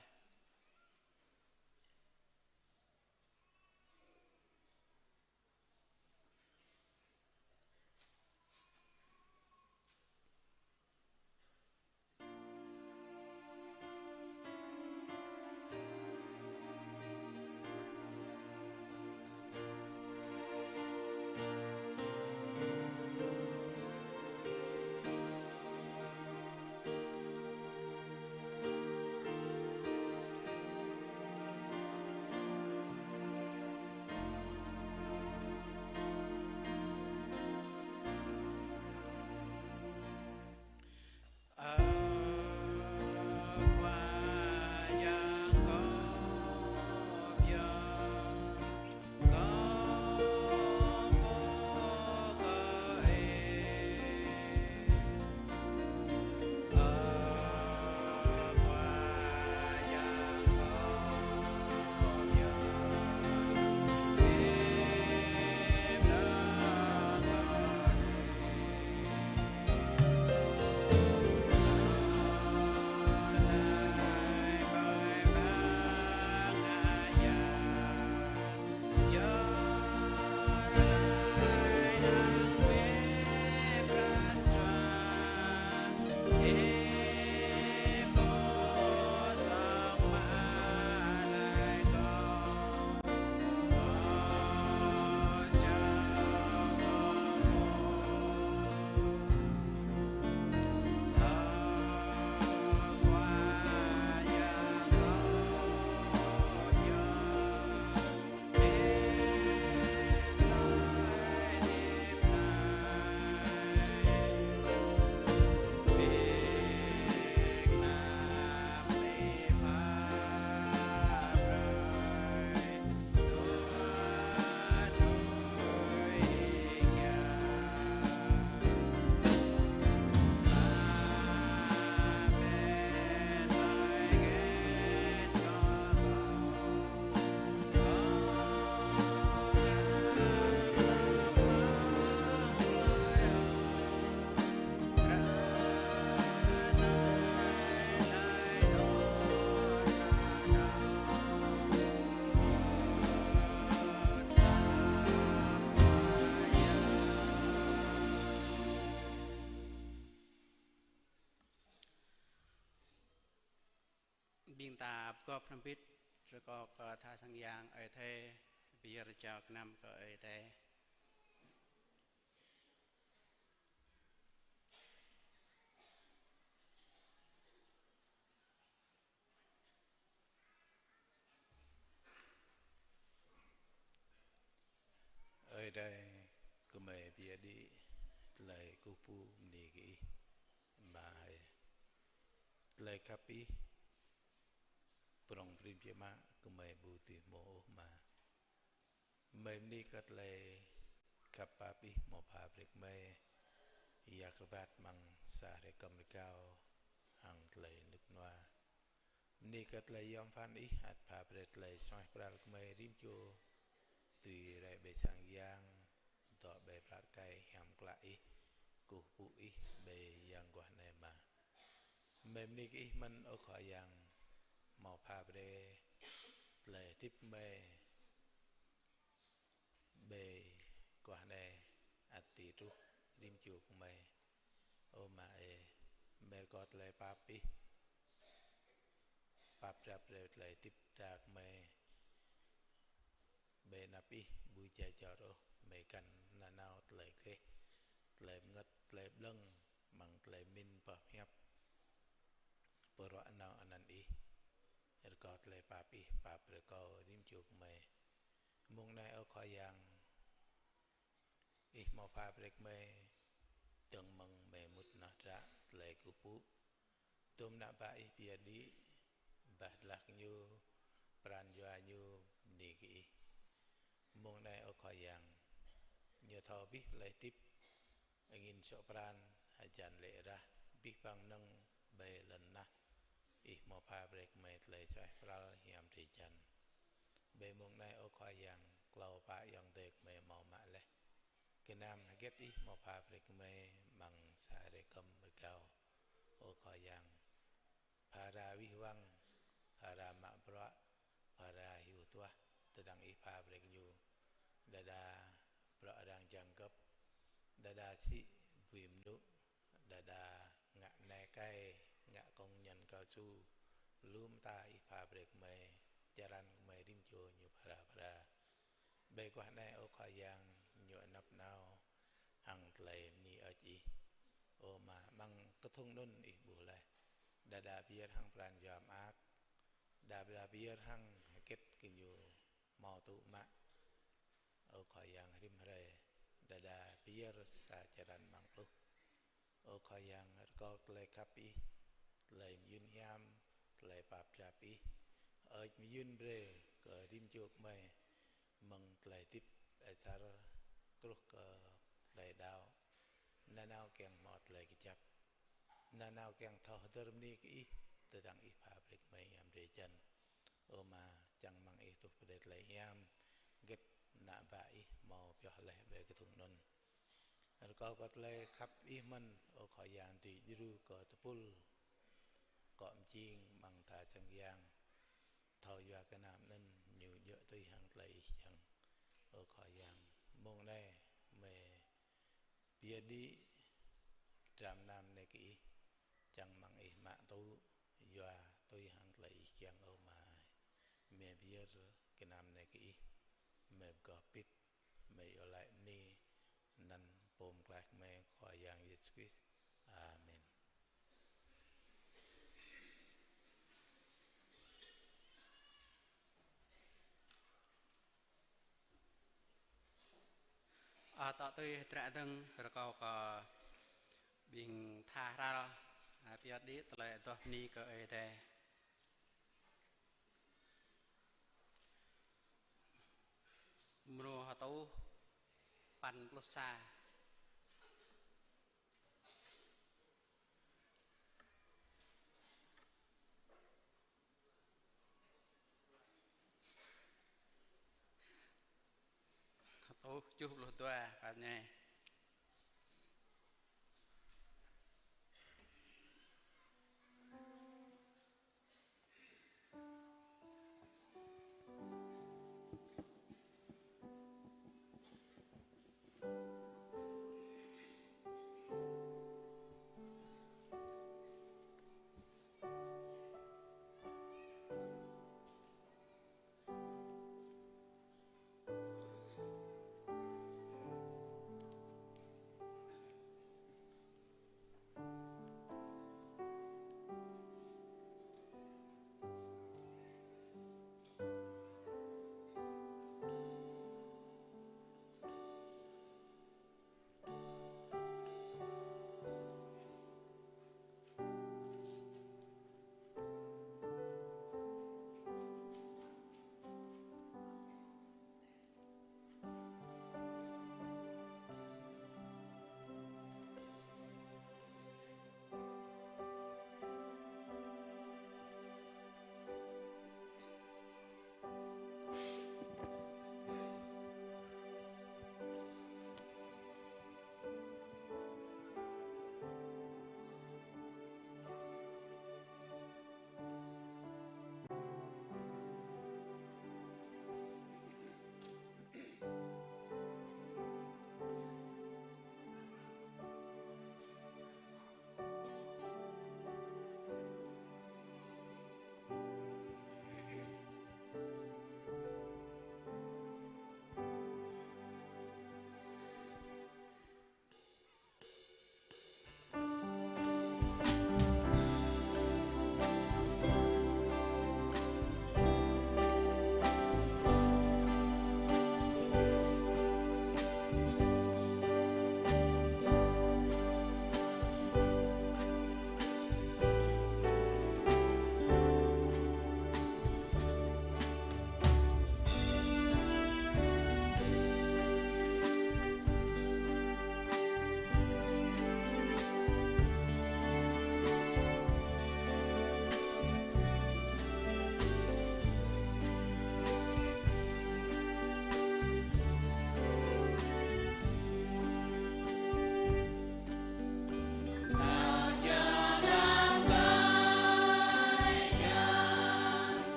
Ƀing ta pơgop hrŏm hơbĭt, rơkâo kơ tha sang yang Ơi Adai, pơyơr jao gơnam kơ Ơi Adai. Ơi Adai, gơmơi pơyơr đĭ tơlơi kơkuh pơpŭ bơni kơ Ih, Ama hơi. Tơlơi khăp Ih, prŏng prin biă mă, gơmơi ƀu dưi hmâo ôh, Ama. Gơmơi bơni kơ tơlơi khăp pap Ih hmâo pha brơi kơ gơmơi, yak rơbat amăng sa hrơi kơm rơgao hăng tơlơi rơnŭk rơnua. Bơni kơ tơlơi yom pơphan Ih ăt pha brơi tơlơi suaih pral kơ gơmơi rĭm čô, tui rai ƀơi sang yang, dŏ ƀơi pla rơkơi hiam klă Ih, kơkuh pơpŭ Ih ƀơi yang guah anai, Ama. Gơmơi bơni kơ Ih mơ̆n, ơ Khua Yang, hmâo pha brơi tơlơi hơdip gơmơi ƀơi guah anai, ăt tui truh rĭm čô kơ gơmơi. Ơ Ama ơi, gơmơi rơkâo tơlơi pap Ih pap brơi brơi tơlơi hơdip ta kơ gơmơi. Ƀơi anăp Ih ƀu djai jor ôh, gơmơi găn nanao tơlơi gleh, tơlơi bơngơ̆t, tơlơi blơ̆ng, amăng tơlơi pơmĭn pơhiăp pơruă nao anăn Ih. Rơkâo tơlơi pap Ih pap brơi kơ rĭm čô kơ gơmơi. Mông anai, ơ Khua Yang, Ih hmâo pha brơi kơ gơmơi, dơ̆ng mơ̆ng gơmơi mŭt nao hdră tơlơi kơkuh pơpŭ, Dôm ană bă Ih pơyơr đĭ, bah dlak ñu, pran jua ñu bơni kơ Ih. Mông anai, ơ Khua Yang, ñu thâo abih tơlơi hơdip, angin sŏk pran, hơjan lê̆ rah, abih bang mơnơ̆ng ƀơi lŏn tơnah. Ih hmâo pha brơi kơ gơmơi tơlơi suaih pral hiam drơi jan. Ƀơi mông anai, ơ Khua Yang, klâo pă ayŏng adơi gơmơi hmâo mă laih gơnam hơget Ih hmâo pha brơi kơ gơmơi amăng sa hrơi kơm rơgao. Ơ Khua Yang, phara wih wăng, phara mă bruă, phara hyu duah, tơdang Ih pha brơi kơ ñu. Đơđa bruă arăng jăng gơ̆p, đơđa sĭ bui mơnŭ, đơđa ngă nai kai, ngă công nhân cao su, lu mơta Ih pha brơi kơ gơmơi, čơrăn kơ gơmơi rĭm čô ñu phara phara. Ƀơi guah anai, ơ Khua Yang, ñu anăp nao hăng tơlơi bơni hơơč Ih. Ơ Ama, amăng kơthŭng anŭn Ih ƀuh laih. Đơđa pơyơr hăng pran jua mơak, đơđa pơyơr hăng hơget kơ ñu hmâo tŭ mă. Ơ Khua Yang, rĭm hrơi đơđa pơyơr sa čơrăn amăng pluh. Ơ Khua Yang, rơkâo tơlơi khăp Ih, tơlơi mơyŭn hiam, tơlơi pap drap Ih, hơơč mơyŭn brơi kơ rĭm čô gơmơi, mơ̆ng tơlơi hơdip asar truh kơ tơlơi đaŏ, nanao kiăng hmâo tơlơi kơjăp, nanao kiăng thâo hơdơr bơni kơ Ih, tơdang Ih pha brơi kơ gơmơi hiam drơi jan. Ơ Ama, čang mơ̆ng Ih truh pơ tơlơi hiam, hơget ană bă Ih hmâo pioh laih ƀơi kơthŭng anŭn. Rơkâo kơ tơlơi khăp Ih mơ̆n, ơ Khua Yang, dưi djru kơ tơpul akŏ mơjing amăng tha čang yang. Thâo yua gơnam anŭn ñu djơ̆ tui hăng tơlơi Ih kiăng. Ơ Khua Yang, mông anai gơmơi pơyơr đĭ dram gơnam anai kơ Ih, čang mơ̆ng Ih mă tŭ, yua tui hăng tơlơi Ih kiăng, ơ Ama. Gơmơi pơyơr gơnam anai kơ Ih, gơmơi pơgop pit, gơmơi iâu laĭ bơni anăn Pô Pơklaih gơmơi, Khua Yang Yêsu Krist. Amen. Ơ, tŏ tui hơdră dơ̆ng, rơkâo kơ ƀing tha hrăl, ơ, pơyơr đĭ tơlơi adoh bơni kơ Ơi Adai. Mrô hơtuh păn pluh sa. Hơtuh tơjuh pluh dua, pă anai.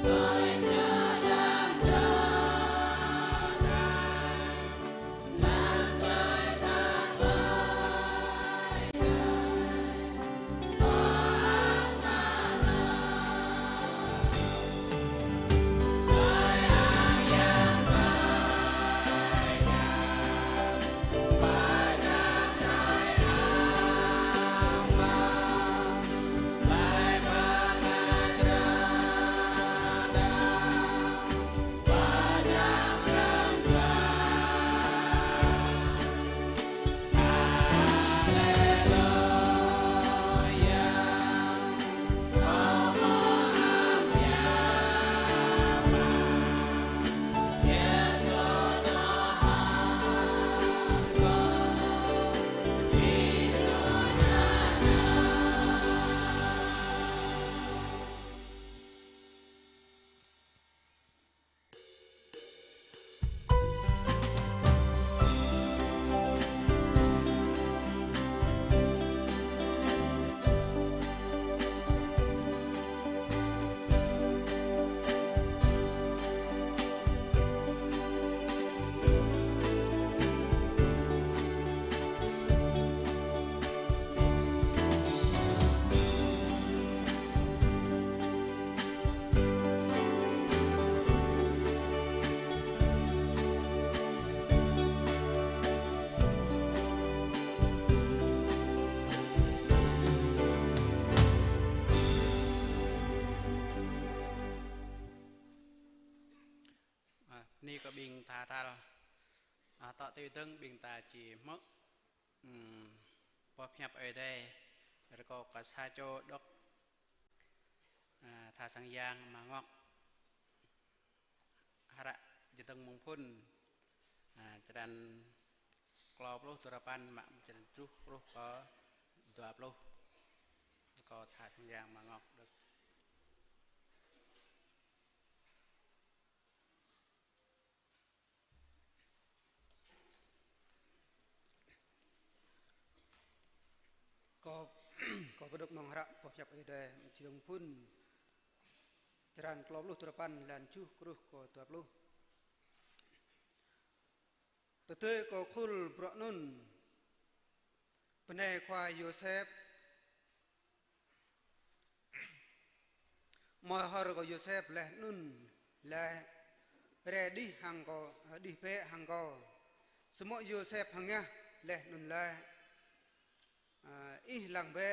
Ơ, bơni kơ ƀing ta tal. Ơ, tŏ tui dơ̆ng ƀing ta či hmư̆, ưm, boh pơhiăp Ơi Adai, rơkâo kơ sa čô đŏk, ơ, tha sang yang Ama Ngŏk. Hră Čơdơ̆ng Mơ̆ng Phŭn, ơ, črăn klâo pluh duarơpăn mă črăn tơjuh truh kơ dua pluh. Rơkâo tha sang yang Ama Ngŏk đŏk. Kâo, kâo pơđŏk mơ̆ng hră boh pơhiăp Ơi Adai Čơdơ̆ng Phŭn, črăn klâo pluh duarơpăn, lan tơjuh truh kơ dua pluh. Tơdơi kơ khul bruă anŭn, bơnai khua Yôsep, mơhor kơ Yôsep laih anŭn laĭ: Rai đih hăng kâo, đih bĕ hăng kâo. Samơ̆ Yôsep hơngah laih anŭn laĭ: Ơ, ih lăng bĕ,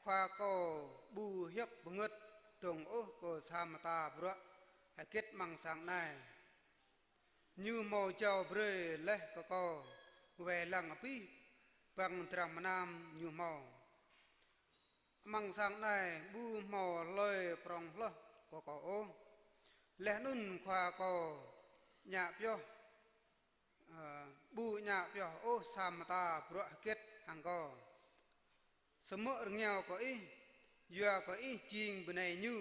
khua kâo ƀu hiăp bơngơ̆t dơ̆ng ôh kơ sa mơta bruă hơget amăng sang anai. Ñu hmâo jao brơi laih kơ kâo wai lăng abih bang dram mơnam ñu hmâo. Amăng sang anai ƀu hmâo hlơi prŏng hloh kơ kâo ôh. Laih anŭn khua kâo ñă pioh, ơ, ƀu ñă pioh ôh sa mơta bruă hơget hăng kâo. Samơ̆ rơngiao kơ ih, yua kơ ih jing bơnai ñu.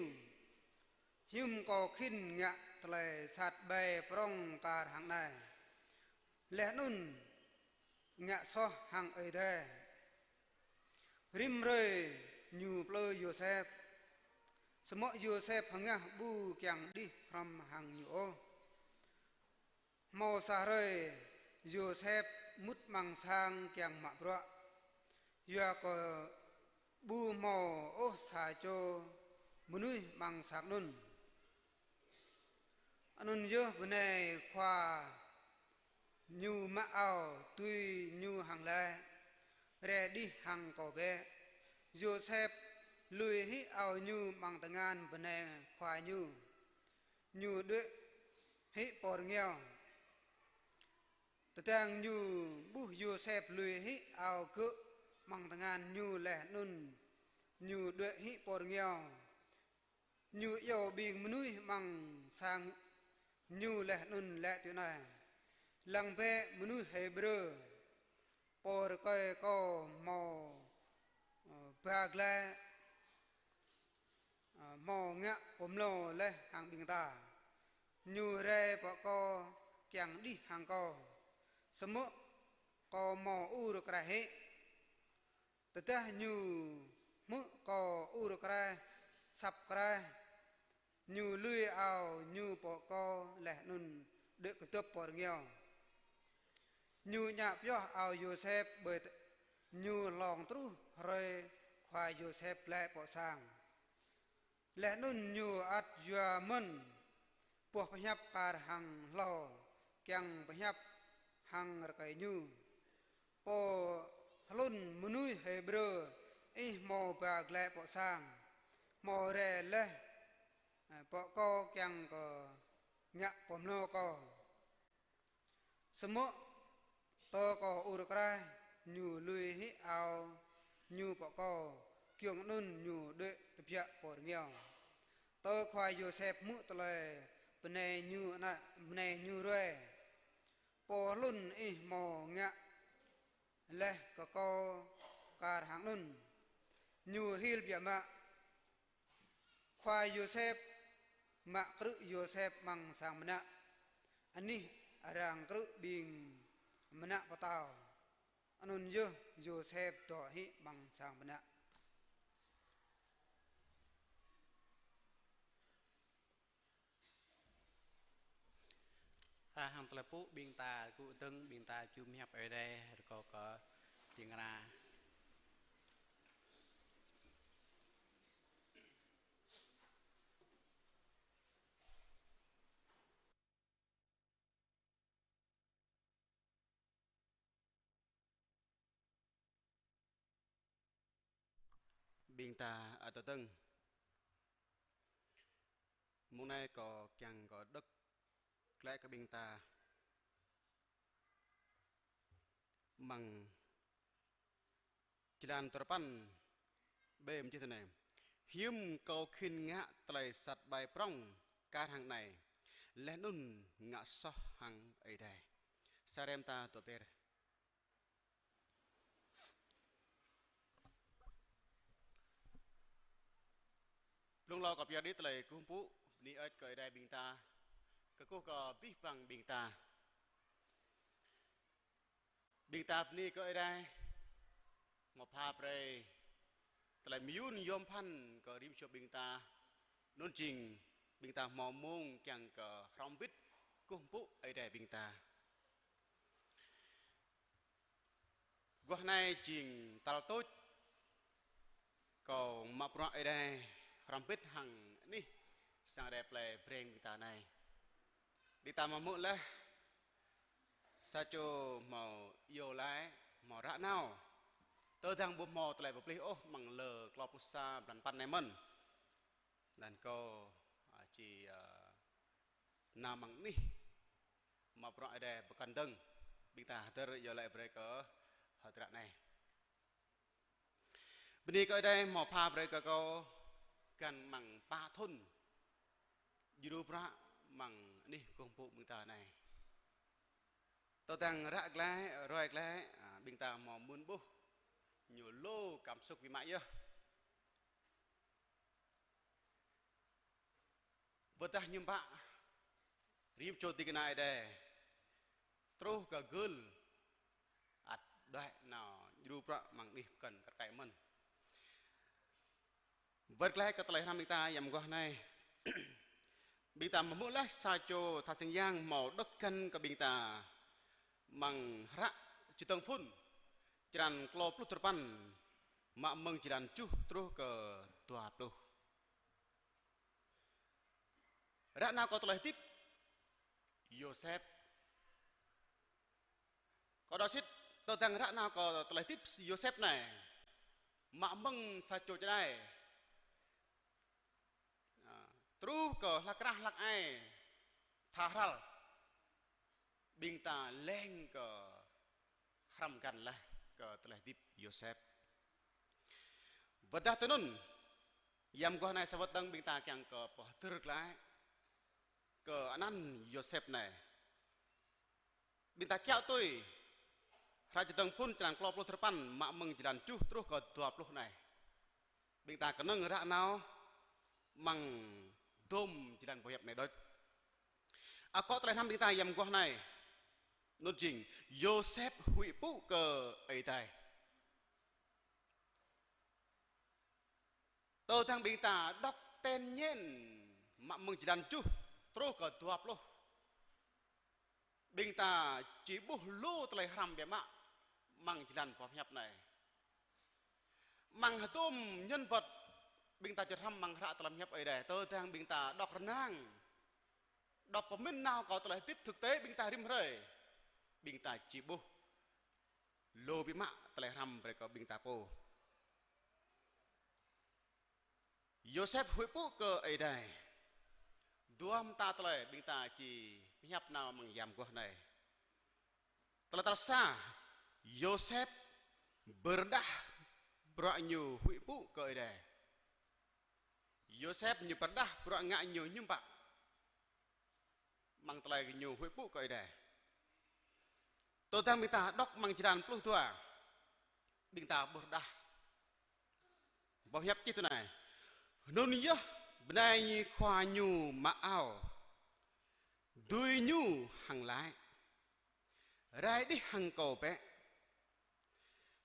Hiư̆m kâo khĭn ngă tơlơi sat ƀai prŏng kar hăng anai, laih anŭn ngă soh hăng Ơi Adai. Rĭm hrơi ñu plư Yôsep, samơ̆ Yôsep hơngah ƀu kiăng đih hrŏm hăng ñu ôh. Hmâo sa hrơi Yôsep mŭt amăng sang kiăng mă bruă, yua kơ ƀu hmâo ôh sa čô mơnuih amăng sang anŭn. Anŭn yơh bơnai khua ñu mă ao tui ñu hăng laĭ: Rai đih hăng kâo bĕ. Yôsep lui hĭ ao ñu amăng tơngan bơnai khua ñu. Ñu đuaĭ hĭ pô rơngiao. Tơdang ñu ƀuh Yôsep lui hĭ ao gơ̆ amăng tơngan ñu laih anŭn ñu đuaĭ hĭ pô rơngiao. Ñu iâu ƀing mơnuih amăng sang ñu laih anŭn laĭ tui anai: Lăng bĕ mơnuih Hêbrơ, pô rơkơi kâo hmâo, ơ, ba glaĭ, ơ, hmâo ngă pơmlâo laih hăng ƀing ta. Ñu rai pơ kâo kiăng đih hăng kâo. Samơ̆ kâo hmâo ur kraih hĭ. Tơdah ñu hmư̆ kâo ur kraih, săp kraih, Ñu lui ao ñu pŏk akŏ laih anŭn đuaĭ kơdŏp pơ rơngiao. Ñu ñă pioh ao Yôsep ƀơi t-, ñu lông truh hrơi khua Yôsep glaĭ pơ sang. Laih anŭn ñu ăt yua mơ̆n boh pơhiăp kar hăng hlâo kiăng pơhiăp hăng rơkơi ñu: Pô hlŭn mơnuih Hêbrơ ih hmâo ba glaĭ pơ sang, hmâo rai laih, ơ, pŏk akŏ kiăng kơ ngă pơmlâo kâo. Samơ̆ tơ kâo ur kraih, ñu lui hĭ ao ñu pŏk akŏ, giŏng anŭn ñu đuaĭ tơbiă pơ rơngiao. Tơ khua Yôsep hmư̆ tơlơi bơnai ñu ană, bơnai ñu ruai: Pô hlŭn ih hmâo ngă laih kơ kâo kar hăng anŭn, ñu hil biă mă. Khua Yôsep mă krư̆ Yôsep amăng sang mơnă, anih arăng krư̆ ƀing mơnă pơtao. Anŭn yơh Yôsep dŏ hĭ amăng sang mơnă. Ta hăng tơlơi pơpŭ ƀing ta gŭ dơ̆ng, ƀing ta jum hiăp Ơi Adai rơkâo kơ ding kơna. Ƀing ta ăt tơdơ̆ng. Mông anai kâo kiăng kơ đŏk glaĭ kơ ƀing ta amăng jơlan duapăn B mơ̆ng čih tui anai: Hiư̆m kâo khĭn ngă tơlơi sat ƀai prŏng kar hăng anai, laih anŭn ngă soh hăng Ơi Adai. Sa hrơi ƀing ta dŏ be̱r. Blung hlâo kâo pơyơr đĭ tơlơi kơkuh pơpŭ, bơni hơơč kơ Ơi Adai ƀing ta, kơkuh kơ abih bang ƀing ta. Ƀing ta bơni kơ Ơi Adai, hmâo pha brơi tơlơi mơyŭn yom pơphan kơ rĭm čô ƀing ta, anŭn jing ƀing ta hmâo mông kiăng kơ hrŏm hơbĭt kơkuh pơpŭ Ơi Adai ƀing ta. Guah anai jing tal tuč kâo mă bruă Ơi Adai hrŏm hơbĭt hăng anih sang Ơi Adai plei Breng ƀing ta anai. Ƀing ta hmâo hmư̆ laih, sa čô hmâo iâu laĭ, hmâo ră nao. Tơdang ƀu hmâo tơlơi pơplih ôh amăng lơ klâo pluh sa blan păn anai mơ̆n, laih anŭn kâo, a, či, a, nao amăng anih mă bruă Ơi Adai pơkŏn dơ̆ng, ƀing ta hơdơr iâu laĭ brơi kơ hơdră anai. Bơni kơ Ơi Adai hmâo pha brơi kơ kâo găn amăng pă thŭn djru bruă amăng anih kơkuh pơpŭ ƀing ta anai. Tơdang ră glaĭ, ruai glaĭ, a, ƀing ta hmâo mơ̆n ƀuh ñu lu cảm xúc biă mă yơh. Wơ̆t dah hiư̆m pă, rĭm čô ding kơna Ơi Adai truh kơ gưl ăt đuaĭ nao djru bruă amăng anih pơkŏn kar kaĭ mơ̆n. Wơ̆t glaĭ kơ tơlơi hrăm ƀing ta yăm guah anai, ƀing ta hmâo hmư̆ laih sa čô tha sing yang hmâo đŏk găn kơ ƀing ta amăng hră Čơdơ̆ng Phŭn, črăn klâo pluh duapăn, mă mơ̆ng jơlan tơjuh truh kơ dua pluh. Ră nao kơ tơlơi hơdip Yôsep. Kâo đaŏ sĭt, tơdang ră nao kơ tơlơi hơdip Yôsep anai, mă mơ̆ng sa čô čơđai, a, truh kơ hlak krah hlak ai, tha hrăl, ƀing ta leng kơ hrăm găn laih kơ tơlơi hơdip Yôsep. Wơ̆t dah tui anŭn, yăm guah anai sa wơ̆t dơ̆ng ƀing ta kiăng kơ pơhơdơr glaĭ kơ anăn Yôsep anai. Ƀing ta kiaŏ tui hră Čơdơ̆ng Phŭn črăn klâo pluh duapăn mă mơ̆ng jơlan tơjuh truh kơ dua pluh anai. Ƀing ta kơnơ̆ng ră nao amăng dôm jơlan boh hiăp anai đôč. Akŏ tơlơi hrăm ƀing ta yăm guah anai, anŭn jing Yôsep huĭ pŭ kơ Ơi Adai. Tơdang ƀing ta đŏk ten ñen mă mơ̆ng jơlan tơjuh truh kơ dua pluh. Ƀing ta či ƀuh lu tơlơi hrăm biă mă amăng jơlan boh hiăp anai. Amăng hơdôm nhân vật ƀing ta či hrăm amăng hră tơlơi hiăp Ơi Adai, tơdang ƀing ta đọc rơnang, đọc pơmĭn nao kơ tơlơi hơdip thực tế ƀing ta rĭm hrơi, ƀing ta či ƀuh lu biă mă tơlơi hrăm brơi kơ ƀing ta pô. Yôsep huĭ pŭ kơ Ơi Adai. Dua mơta tơlơi ƀing ta či pơhiăp nao amăng yam mơguah anai. Tơlơi tal sa, Yôsep pơrơđah bruă ñu huĭ pŭ kơ Ơi Adai. Yôsep ñu pơrơđah bruă ngă ñu hiư̆m pă amăng tơlơi ñu huĭ pŭ kơ Ơi Adai. Tơdang ƀing ta đọc amăng jơlan pluh dua, ƀing ta ƀuh rơđah. Boh hiăp čih tui anai: Hnŭn yơh bơnai khua ñu mă ao, dưi ñu hăng laĭ: Rai đih hăng kâo bĕ.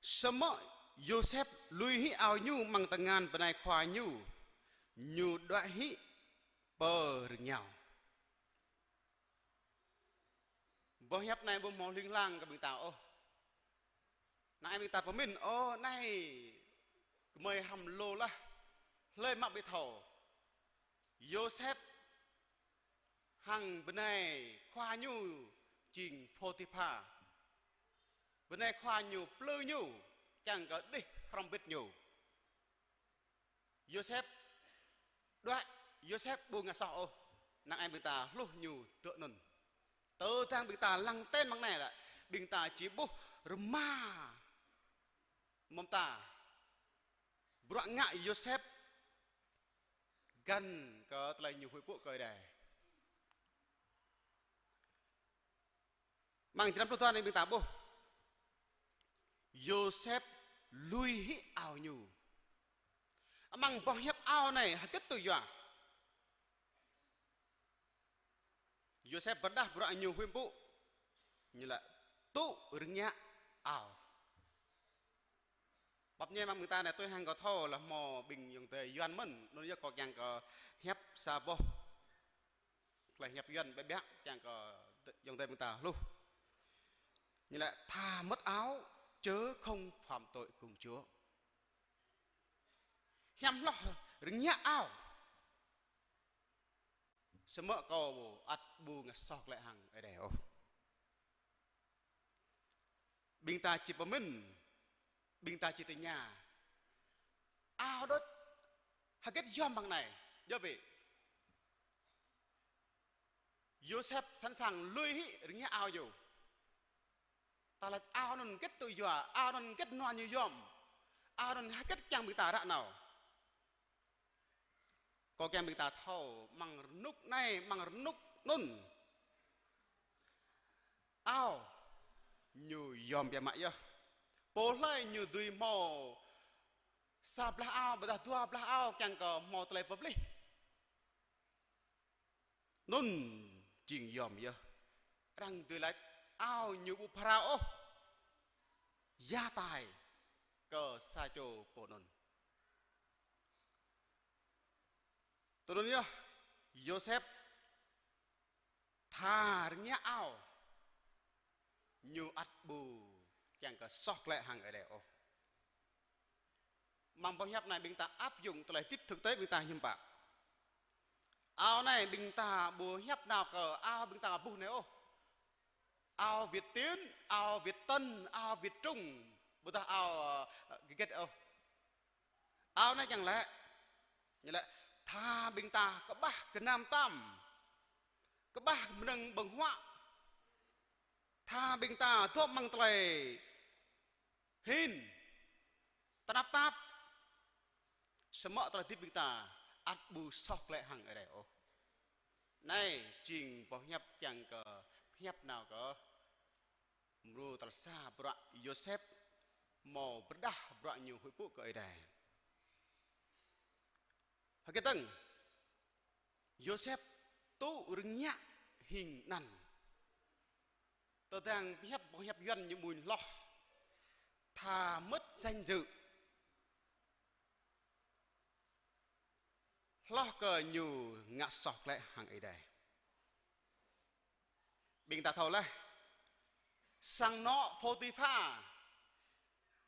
Samơ̆ Yôsep lui hĭ ao ñu amăng tơngan bơnai khua ñu, ñu đuaĭ hĭ pơ rơngiao. Boh hiăp anai ƀu hmâo hling hlang kơ ƀing ta ôh. Năng ai ƀing ta pơmĭn, ơ, anai gơmơi hrăm lu laih, hlơi mă ƀu thâo. Yôsep hăng bơnai khua ñu jing Phôtipha. Bơnai khua ñu plư ñu, kiăng kơ đih hrŏm bĭt ñu. Yôsep đuaĭ, Yôsep ƀu ngă soh ôh, năng ai ƀing ta hluh ñu dŏ anŭn. Tơdang ƀing ta lăng ten amăng anai lĕ, ƀing ta či ƀuh rơma mơta bruă ngă Yôsep găn kơ tơlơi ñu huĭ pŭ kơ Ơi Adai. Amăng jơlan pluh dua anai ƀing ta ƀuh Yôsep lui hĭ ao ñu. Amăng boh hiăp ao anai hơget tui yua? Yôsep pơrơđah bruă ñu huĭ pŭ, ñu laĭ tŭ rơngiă ao. Pap ñe mơ̆ng ƀing ta anai tui hăng kâo thâo lĕ hmâo ƀing ayŏng adơi Yuan mơ̆n, anŭn yơh kâo kiăng kơ hiăp sa boh tơlơi hiăp Yuan ƀiă ƀiă kiăng kơ ayŏng adơi ƀing ta hluh. Ñu laĭ: Thà mất áo, chớ không phạm tội cùng Chúa. Hiam hloh rơngiă ao, samơ̆ kâo ăt ƀu ngă soh glaĭ hăng Ơi Adai ôh. Ƀing ta či pơmĭn, ƀing ta či tơña: Ao đôč, hơget yom amăng anai? Djơ̆ ƀĕ. Yôsep sẵn sàng lui hĭ rơngiă ao ñu. Ta laĭ ao anŭn hơget tui yua, ao anŭn hơget nua ñu yom, ao anŭn hơget kiăng ƀing ta ră nao. Kâo kiăng ƀing ta thâo, amăng rơnŭk anai, amăng rơnŭk anŭn, ao ñu yom biă mă yơh. Pô hlơi ñu dưi hmâo sa blah ao, ƀôdah dua blah ao, kiăng kơ hmâo tơlơi pơplih, anŭn jing yom yơh. Arăng dưi laĭ ao ñu ƀu phara ôh, gia tài kơ sa čô pô anŭn. Tui anŭn yơh, Yôsep thà rơngiă ao, ñu ăt ƀu kiăng kơ soh glaĭ hăng Ơi Adai ôh. Amăng boh hiăp anai ƀing ta áp dụng tơlơi hơdip thực tế ƀing ta hiư̆m pă? Ao anai ƀing ta ƀu hiăp nao kơ ao ƀing ta ƀuh anai ôh. Ao Việt Tiến, ao Việt Tân, ao Việt Trung, ƀôdah ao, ơ, hơget ôh. Ao anai kiăng laĭ, ñu laĭ thà ƀing ta kơƀah gơnam tam, kơƀah mơnơ̆ng ƀơ̆ng huă, thà ƀing ta dŏ amăng tơlơi hin, tơnap tap, samơ̆ tơlơi hơdip ƀing ta ăt ƀu soh glaĭ hăng Ơi Adai ôh. Anai jing boh hiăp kiăng kơ hiăp nao kơ mrô tal sa bruă Yôsep hmâo pơrơđah bruă ñu huĭ pŭ kơ Ơi Adai. Hơget dơ̆ng, Yôsep tŭ rơngiă hing anăn. Tơdang hiăp, boh hiăp Yuan ñu ƀuh hloh: thà mất danh dự, hloh kơ ñu ngă soh glaĭ hăng Ơi Adai. Ƀing ta thâo laih, sang anŏ Phôtipha,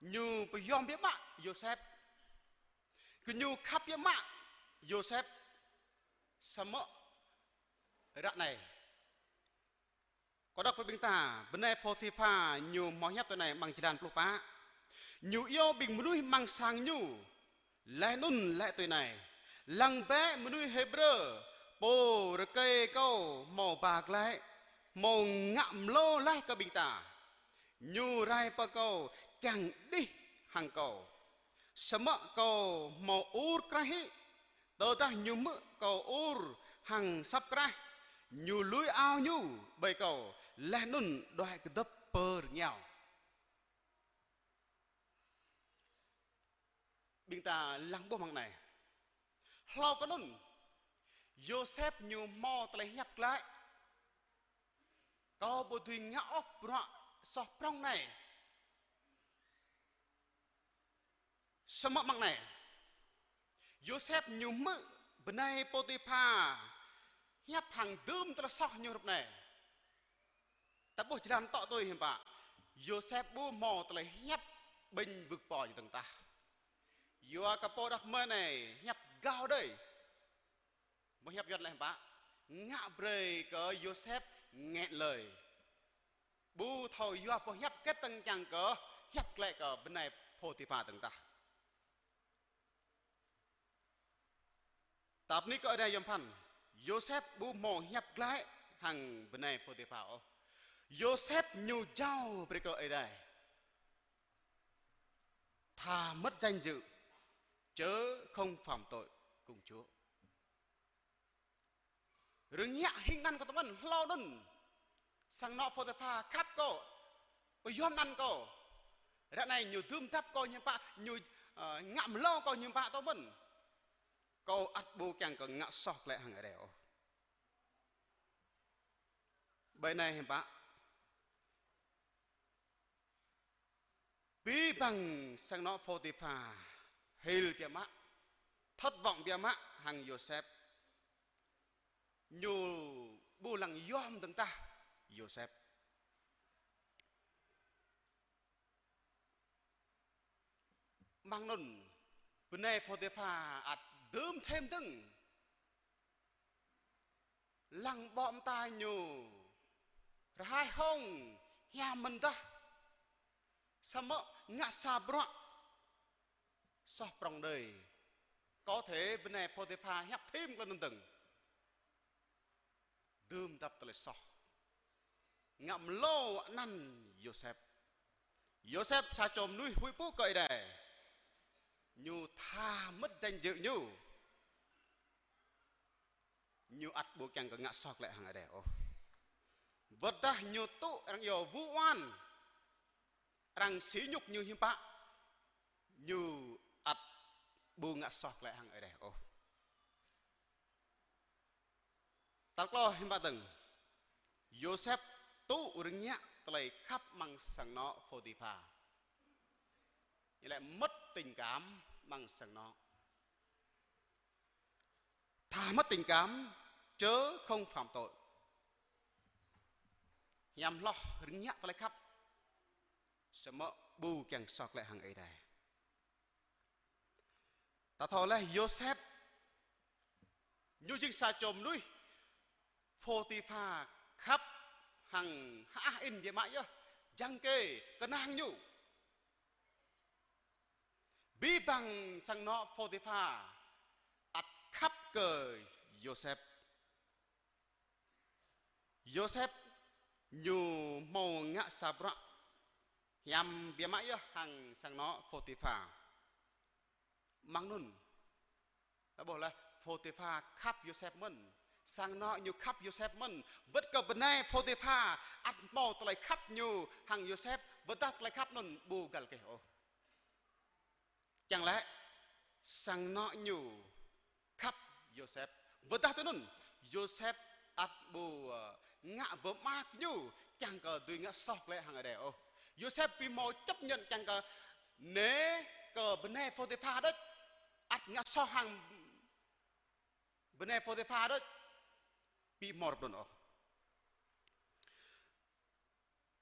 ñu pơyom biă mă Yôsep, kơ ñu khăp biă mă Yôsep, samơ̆ ră anai kâo đŏk brơi ƀing ta, bơnai Phôtipha ñu hmâo hiăp tui anai amăng jơlan pluh pă. Ñu iâu ƀing mơnuih amăng sang ñu, laih anŭn laĭ tui anai: Lăng bĕ mơnuih Hêbrơ, pô rơkơi kâo hmâo ba glaĭ, hmâo ngă mlâo laih kơ ƀing ta. Ñu rai pơ kâo kiăng đih hăng kâo, samơ̆ kâo hmâo ur kraih hĭ. Tơdah ñu hmư̆ kâo ur hăng asăp kraih, ñu lui ao ñu ƀơi kâo, laih anŭn đuaĭ kơdŏp pơ rơngiao. Ƀing ta lăng ƀuh amăng anai. Hlâo kơ anŭn, Yôsep ñu hmâo tơlơi hiăp glaĭ: Kâo ƀu dưi ngă ôh bruă soh prŏng anai. Samơ̆ amăng anai, Yôsep ñu hmư̆ bơnai Phôtipha hiăp hăng dưm tơlơi soh ñu hrup anai. Ta ƀuh jơlan tŏ tui hiư̆m pă. Yôsep ƀu hmâo tơlơi hiăp ƀing wơ̆k pô ñu dơ̆ng tah. Yua kơ pô đah kơmơi anai hiăp gao đơi. Boh hiăp Yuan laĭ hiư̆m pă? Ngă brơi kơ Yôsep nghẹn lời. Ƀu thâo yua boh hiăp hơget dơ̆ng kiăng kơ hiăp glaĭ kơ bơnai Phôtipha dơ̆ng tah. Tơdah nik kơ Ơi Adai yom pơphan, Yôsep ƀu hmâo hiăp glaĭ hăng bơnai Phôtipha ôh. Yôsep ñu jao brơi kơ Ơi Adai: Thà mất danh dự, chớ không phạm tội cùng Chúa. Rơngiă hing anăn kâo tơ mơ̆n, hlâo anŭn sang anŏ Phôtipha khăp kâo, pơyom anăn kâo. Ră anai ñu dưm dăp kâo hiư̆m pă, ñu, ơ, ngă mlâo kâo hiư̆m pă tơ mơ̆n, kâo ăt ƀu kiăng kơ ngă soh glaĭ hăng Ơi Adai ôh. Ƀơi anai hiư̆m pă? Abih bang sang anŏ Phôtipha hil biă mă, thất vọng biă mă hăng Yôsep. Ñu ƀu lăng yom dơ̆ng tah Yôsep. Mơ̆ng anŭn, bơnai Phôtipha ăt dưm thêm dơ̆ng. Lăng ƀô̆ mơta ñu, rơhai hông, hiam mơ̆n tah. Samơ̆ ngă sa bruă soh prŏng đơi. Có thể bơnai Phôtipha hiăp thêm tơlơi anŭn dơ̆ng. Dưm dăp tơlơi soh. Ngă mlâo anăn Yôsep. Yôsep sa čô mơnuih huĭ pŭ kơ Ơi Adai. Ñu tha mơ̆t danh dự ñu. Ñu ăt ƀu kiăng kơ ngă soh glaĭ hăng Ơi Adai ôh. Wơ̆t dah ñu tŭ arăng iâu vu oan, arăng sỉ nhục ñu hiư̆m pă, ñu ăt ƀu ngă soh glaĭ hăng Ơi Adai ôh. Tal klâo hiư̆m pă dơ̆ng, Yôsep tŭ rơngiă tơlơi khăp amăng sang anŏ Phôtipha. Ñu laĭ mất tình cảm amăng sang anŏ. Thà mất tình cảm, chớ không phạm tội. Hiam hloh rơngiă tơlơi khăp, samơ̆ ƀu kiăng soh glaĭ hăng Ơi Adai. Ta thâo laih Yôsep, ñu jing sa čô mơnuih Phôtipha khăp hăng hơăh in biă mă yơh, jăng kơ kơnang ñu. Abih bang sang anŏ Phôtipha ăt khăp kơ Yôsep. Yôsep ñu hmâo ngă sa bruă hiam biă mă yơh hăng sang anŏ Phôtipha. Mơ̆ng anŭn, ta ƀuh laih Phôtipha khăp Yôsep mơ̆n. Sang anŏ ñu khăp Yôsep mơ̆n. Wơ̆t kơ bơnai Phôtipha ăt hmâo tơlơi khăp ñu hăng Yôsep, wơ̆t dah tơlơi khăp anŭn ƀu găl keh ôh. Kiăng laĭ, sang anŏ ñu khăp Yôsep. Wơ̆t dah tui anŭn, Yôsep ăt ƀu, ơ, ngă pơmơak ñu kiăng kơ dưi ngă soh glaĭ hăng Ơi Adai ôh. Yôsep pi hmâo chấp nhận kiăng kơ nê kơ bơnai Phôtipha đôč, ăt ngă soh hăng Bơnai Phôtipha đôč, ƀu hmâo rơbrun ôh.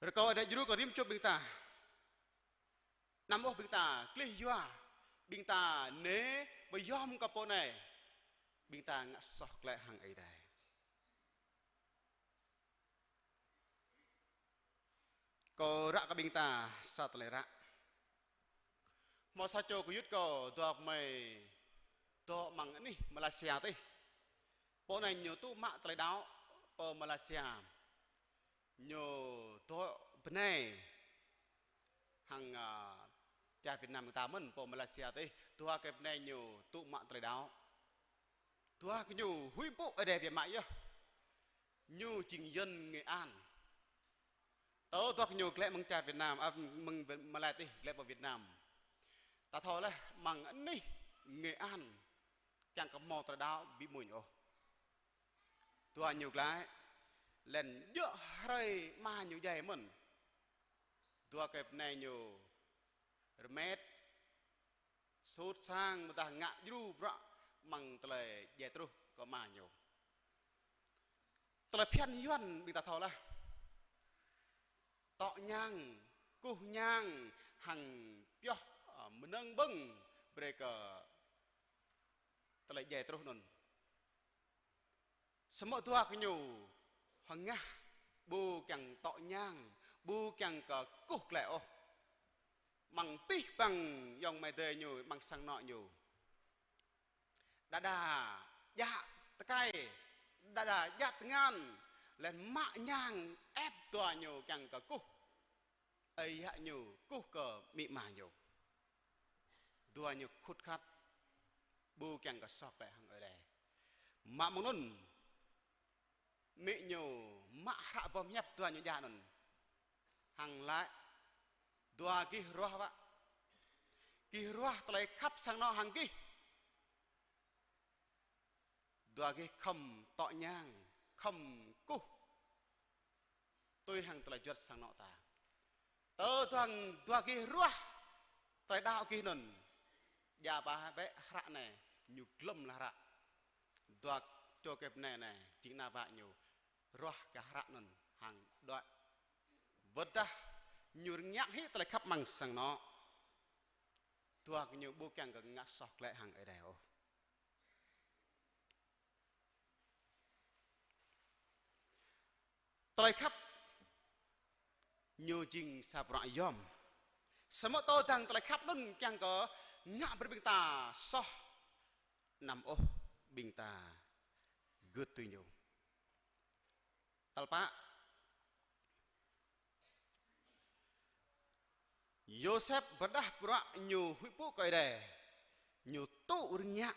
Rơkâo Ơi Adai djru kơ rĭm čô ƀing ta. Anăm ôh ƀing ta klih yua, ƀing ta nê pơyom kơ pô anai, ƀing ta ngă soh glaĭ hăng Ơi Adai. Kâo ră kơ ƀing ta sa tơlơi ră. Hmâo sa čô gơyut kâo dua gơmơi dŏ amăng anih Malaysia tih. Pô anai ñu tŭ mă tơlơi đaŏ pơ Malaysia. Ñu dŏ bơnai hăng, a, čar Việt Nam ta mơ̆n pơ Malaysia tih. Dua kơ bơnai ñu tŭ mă tơlơi đaŏ. Dua kơ ñu huĭ pŭ Ơi Adai biă mă yơh. Ñu jing Yuan Nghệ An. Tơ dua kơ ñu glaĭ mơ̆ng čar Việt Nam, a, mơ̆ng Malai tih glaĭ pơ Việt Nam. Ta thâo laih mơ̆ng anih Nghệ An kiăng kơ hmâo tơlơi đaŏ ƀu amuñ ôh. Dua ñu glaĭ, laih anŭn djơ̆ hrơi ama ñu djai mơ̆n. Dua kơ bơnai ñu rơmet, sut sang ƀôdah ngă djru bruă amăng tơlơi djai truh kơ ama ñu. Tơlơi phiăn Yuan ƀing ta thâo laih. Tŏ ñang, kuh ñang, hăng pioh, a, mơnơ̆ng ƀơ̆ng brơi kơ tơlơi djai truh anŭn. Samơ̆ dua kơ ñu hơngah, ƀu kiăng tŏ ñang, ƀu kiăng kơ kuh glaĭ ôh. Amăng pih păng ayŏng amai adơi ñu, amăng sang anŏ ñu. Đơđa djă tơkai, đơđa djă tơngan, laih mă ñang ĕp dua ñu kiăng kơ kuh. Ơi yă ñu kuh kơ amĭ ama ñu. Dua ñu khut khăt, ƀu kiăng kơ soh glaĭ hăng Ơi Adai. Mă mơ̆ng anŭn, amĭ ñu mă hră boh pơhiăp dua ñu djă anŭn. Hăng laĭ, dua gih ruah wă. Gih ruah tơlơi khăp sang anŏ hăng gih. Dua gih khŏm tŏ ñang, khŏm kuh. Tui hăng tơlơi juăt sang anŏ ta. Tơ dua, dua gih ruah tơlơi đaŏ gih anŭn. Djă ba bĕ hră anai, ñu glŏm laih hră. Dua čô kơ bơnai anai, jing ană bă ñu ruah kơ hră anŭn hăng đuaĭ. Ƀôdah ñu rơngiă hĭ tơlơi khăp amăng sang anŏ. Dua kơ ñu ƀu kiăng kơ ngă soh glaĭ hăng Ơi Adai ôh. Tơlơi khăp ñu jing sa bruă yom. Samơ̆ tơdang tơlơi khăp anŭn kiăng kơ ngă brơi ƀing ta soh, anăm ôh ƀing ta gưt tui ñu. Tal pă, Yôsep pơrơđah bruă ñu huĭ pŭ kơ Ơi Adai, ñu tŭ rơngiă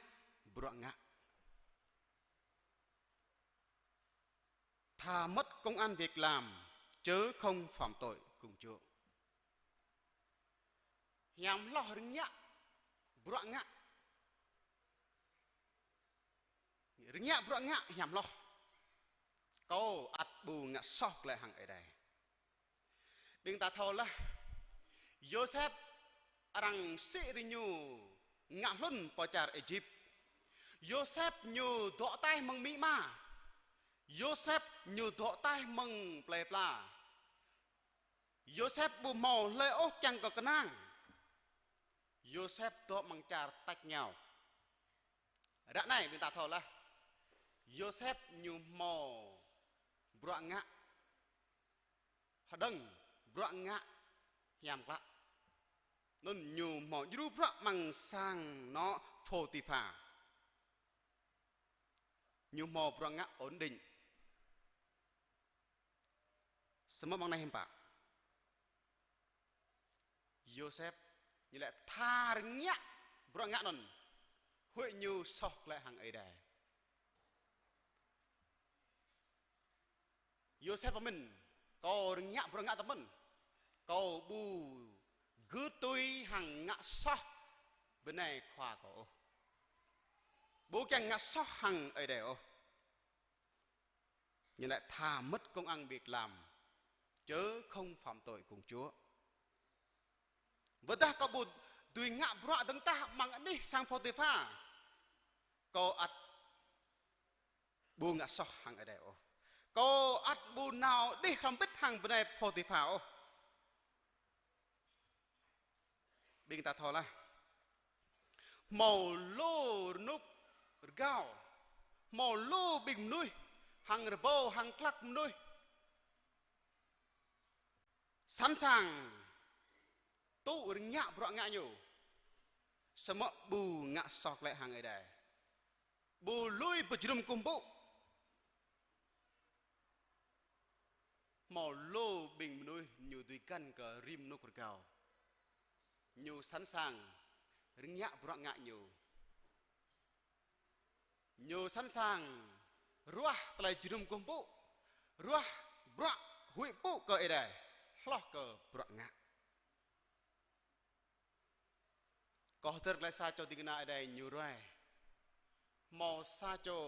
bruă ngă. Thà mất công ăn việc làm, chớ không phạm tội cùng Chúa. Hiam hloh rơngiă bruă ngă. Rơngiă bruă ngă hiam hloh. Kâo ăt ƀu ngă soh glaĭ hăng Ơi Adai. Ƀing ta thâo laih, Yôsep arăng sĭ brơi ñu ngă hlŭn pơ čar Êjip. Yôsep ñu dŏ ataih mơ̆ng amĭ ama. Yôsep ñu dŏ ataih mơ̆ng plei pla. Yôsep ƀu hmâo hlơi ôh kiăng kơ kơnang. Yôsep dŏ amăng čar tač rơngiao. Ră anai ƀing ta thâo laih, Yôsep ñu hmâo bruă ngă hơđơ̆ng, bruă ngă hiam klă. Anŭn ñu hmâo djru bruă amăng sang anŏ Phôtipha. Ñu hmâo bruă ngă ổn định. Samơ̆ amăng anai hiư̆m pă? Yôsep ñu laĭ tha rơngiă bruă ngă anŭn, huĭ ñu soh glaĭ hăng Ơi Adai. Yôsep pơmĭn, kâo rơngiă bruă ngă tơmơ̆n, kâo ƀu gưt tui hăng ngă soh bơnai khua kâo ôh. Ƀu kiăng ngă soh hăng Ơi Adai ôh. Ñu laĭ thà mất công ăn việc làm, chớ không phạm tội cùng Chúa. Ƀôdah kâo ƀu dưi ngă bruă dơ̆ng tah amăng anih sang Phôtipha, kâo ăt ƀu ngă soh hăng Ơi Adai ôh. Kâo ăt ƀu nao đih hrŏm hơbĭt hăng bơnai Phôtipha ôh. Ƀing ta thâo laih. Hmâo lu rơnŭk rơgao, hmâo lu ƀing mơnuih, hăng rơbâo, hăng klăk mơnuih sẵn sàng tŭ rơngiă bruă ngă ñu, samơ̆ ƀu ngă soh glaĭ hăng Ơi Adai, ƀu lui pơjơnum kơkuh pơpŭ. Hmâo lu ƀing mơnuih ñu dưi găn kơ rĭm rơnŭk rơgao. Ñu sẵn sàng rơngiă bruă ngă ñu. Ñu sẵn sàng ruah tơlơi jơnum kơkuh pơpŭ, ruah bruă huĭ pơpŭ kơ Ơi Adai, hloh kơ bruă ngă. Kâo hơdơr glaĭ sa čô ding kơna Ơi Adai ñu ruai. Hmâo sa čô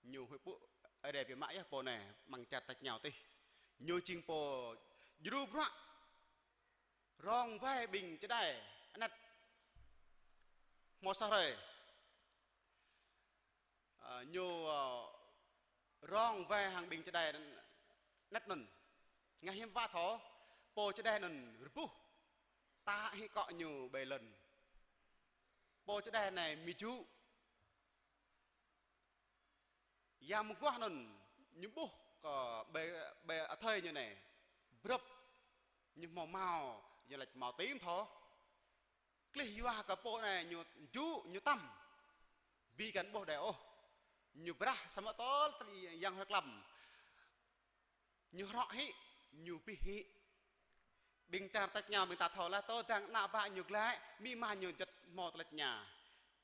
ñu huĭ pơpŭ Ơi Adai biă mă yơh pô anai, amăng čar tač rơngiao adih. Ñu jing pô djru bruă rong wai ƀing čơđai anet. Hmâo sa hrơi, ơ, ñu, ơ, rong wai hăng ƀing čơđai anet anŭn. Ngă hiam pă thâo, pô čơđai anŭn rơbuh, ta hĭ akŏ ñu ƀơi lŏn. Pô čơđai anai mĭ jŭ. Yang mơguah anŭn ñu ƀuh kơ ƀơi, ƀơi athơi ñu anai, brơ̆p, ñu hmâo mâo, ñu laĭ mâo tim thâo. Klih yua kơ pô anai ñu jŭ, ñu tăm. Ƀu găn ƀuh đơi ôh. Ñu brah samơ̆ tơl tơl yang hrơi klăm. Ñu hrŏ hĭ, ñu abih hĭ. Ƀing čar tač rơngiao ƀing ta thâo laih, tơdang ană bă ñu glaĭ, amĭ ama ñu juăt hmâo tơlơi tơña.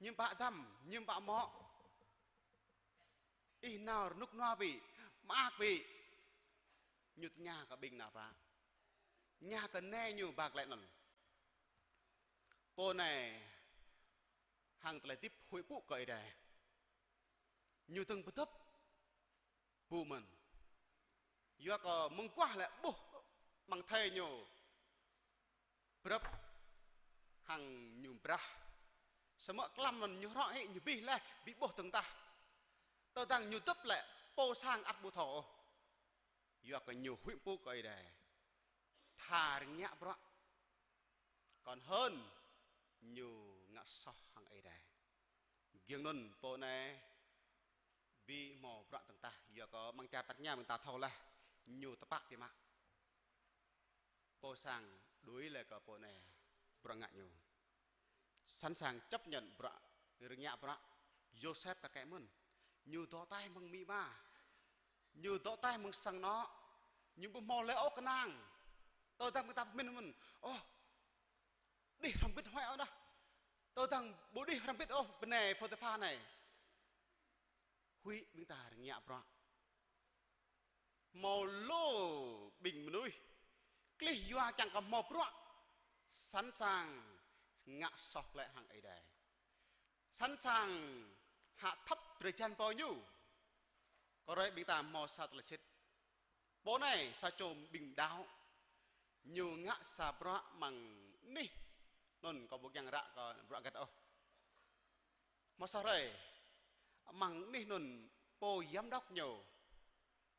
Hiư̆m pă dăm, hiư̆m pă mŏ. Ih nao rơnŭk rơnua ƀĭ, mơak ƀĭ. Ñu tơña kơ ƀing ană bă. Tơña kơ nai ñu ba glaĭ anŭn. Pô anai hăng tơlơi hơdip huĭ pơpŭ kơ Ơi Adai. Ñu dơ̆ng pơdŏp ƀu mơ̆n. Yua kơ mơguah lĕ ƀuh amăng athơi ñu brơ̆p hăng ñu brah. Samơ̆ klăm anŭn ñu hrŏ hĭ ñu abih laih, ƀu ƀuh dơ̆ng tah. Tơdang ñu dŏp lĕ pô sang ăt ƀu thâo ôh. Yua kơ ñu huĭ pơpŭ kơ Ơi Adai. Tha rơngiă bruă. Kŏn hơn ñu ngă soh hăng Ơi Adai. Giŏng anŭn pô anai ƀu hmâo bruă dơ̆ng tah, yua kơ amăng čar tač rơngiao ƀing ta thâo laih, ñu tơpă biă mă. Pô sang đuaĭ laĭ kơ pô anai bruă ngă ñu. Sẵn sàng chấp nhận bruă, rơngiă bruă. Yôsep kơkĕ mơ̆n. Ñu dŏ ataih mơ̆ng amĭ ama. Ñu dŏ ataih mơ̆ng sang anŏ. Ñu ƀu hmâo lĕ ôh kơnang. Tơdang ƀing ta pơmĭn mơ̆n. Ôh, đih hrŏm hơbĭt huai ôh đah. Tơdang ƀu đih hrŏm hơbĭt ôh bơnai Phôtipha anai. Huĭ ƀing ta rơngiă bruă. Hmâo lu ƀing mơnuih klih yua kiăng kơ hmâo bruă, sẵn sàng ngă soh glaĭ hăng Ơi Adai. Sẵn sàng hạ thấp drơi jăn pô ñu. Kơ rơi ƀing ta hmâo sa tơlơi sĭt. Pô anai sa čô ƀing đaŏ. Ñu ngă sa bruă amăng anih anŭn, kâo ƀu kiăng ră kơ bruă hơget ôh. Hmâo sa hrơi, amăng anih anŭn pô giám đốc ñu.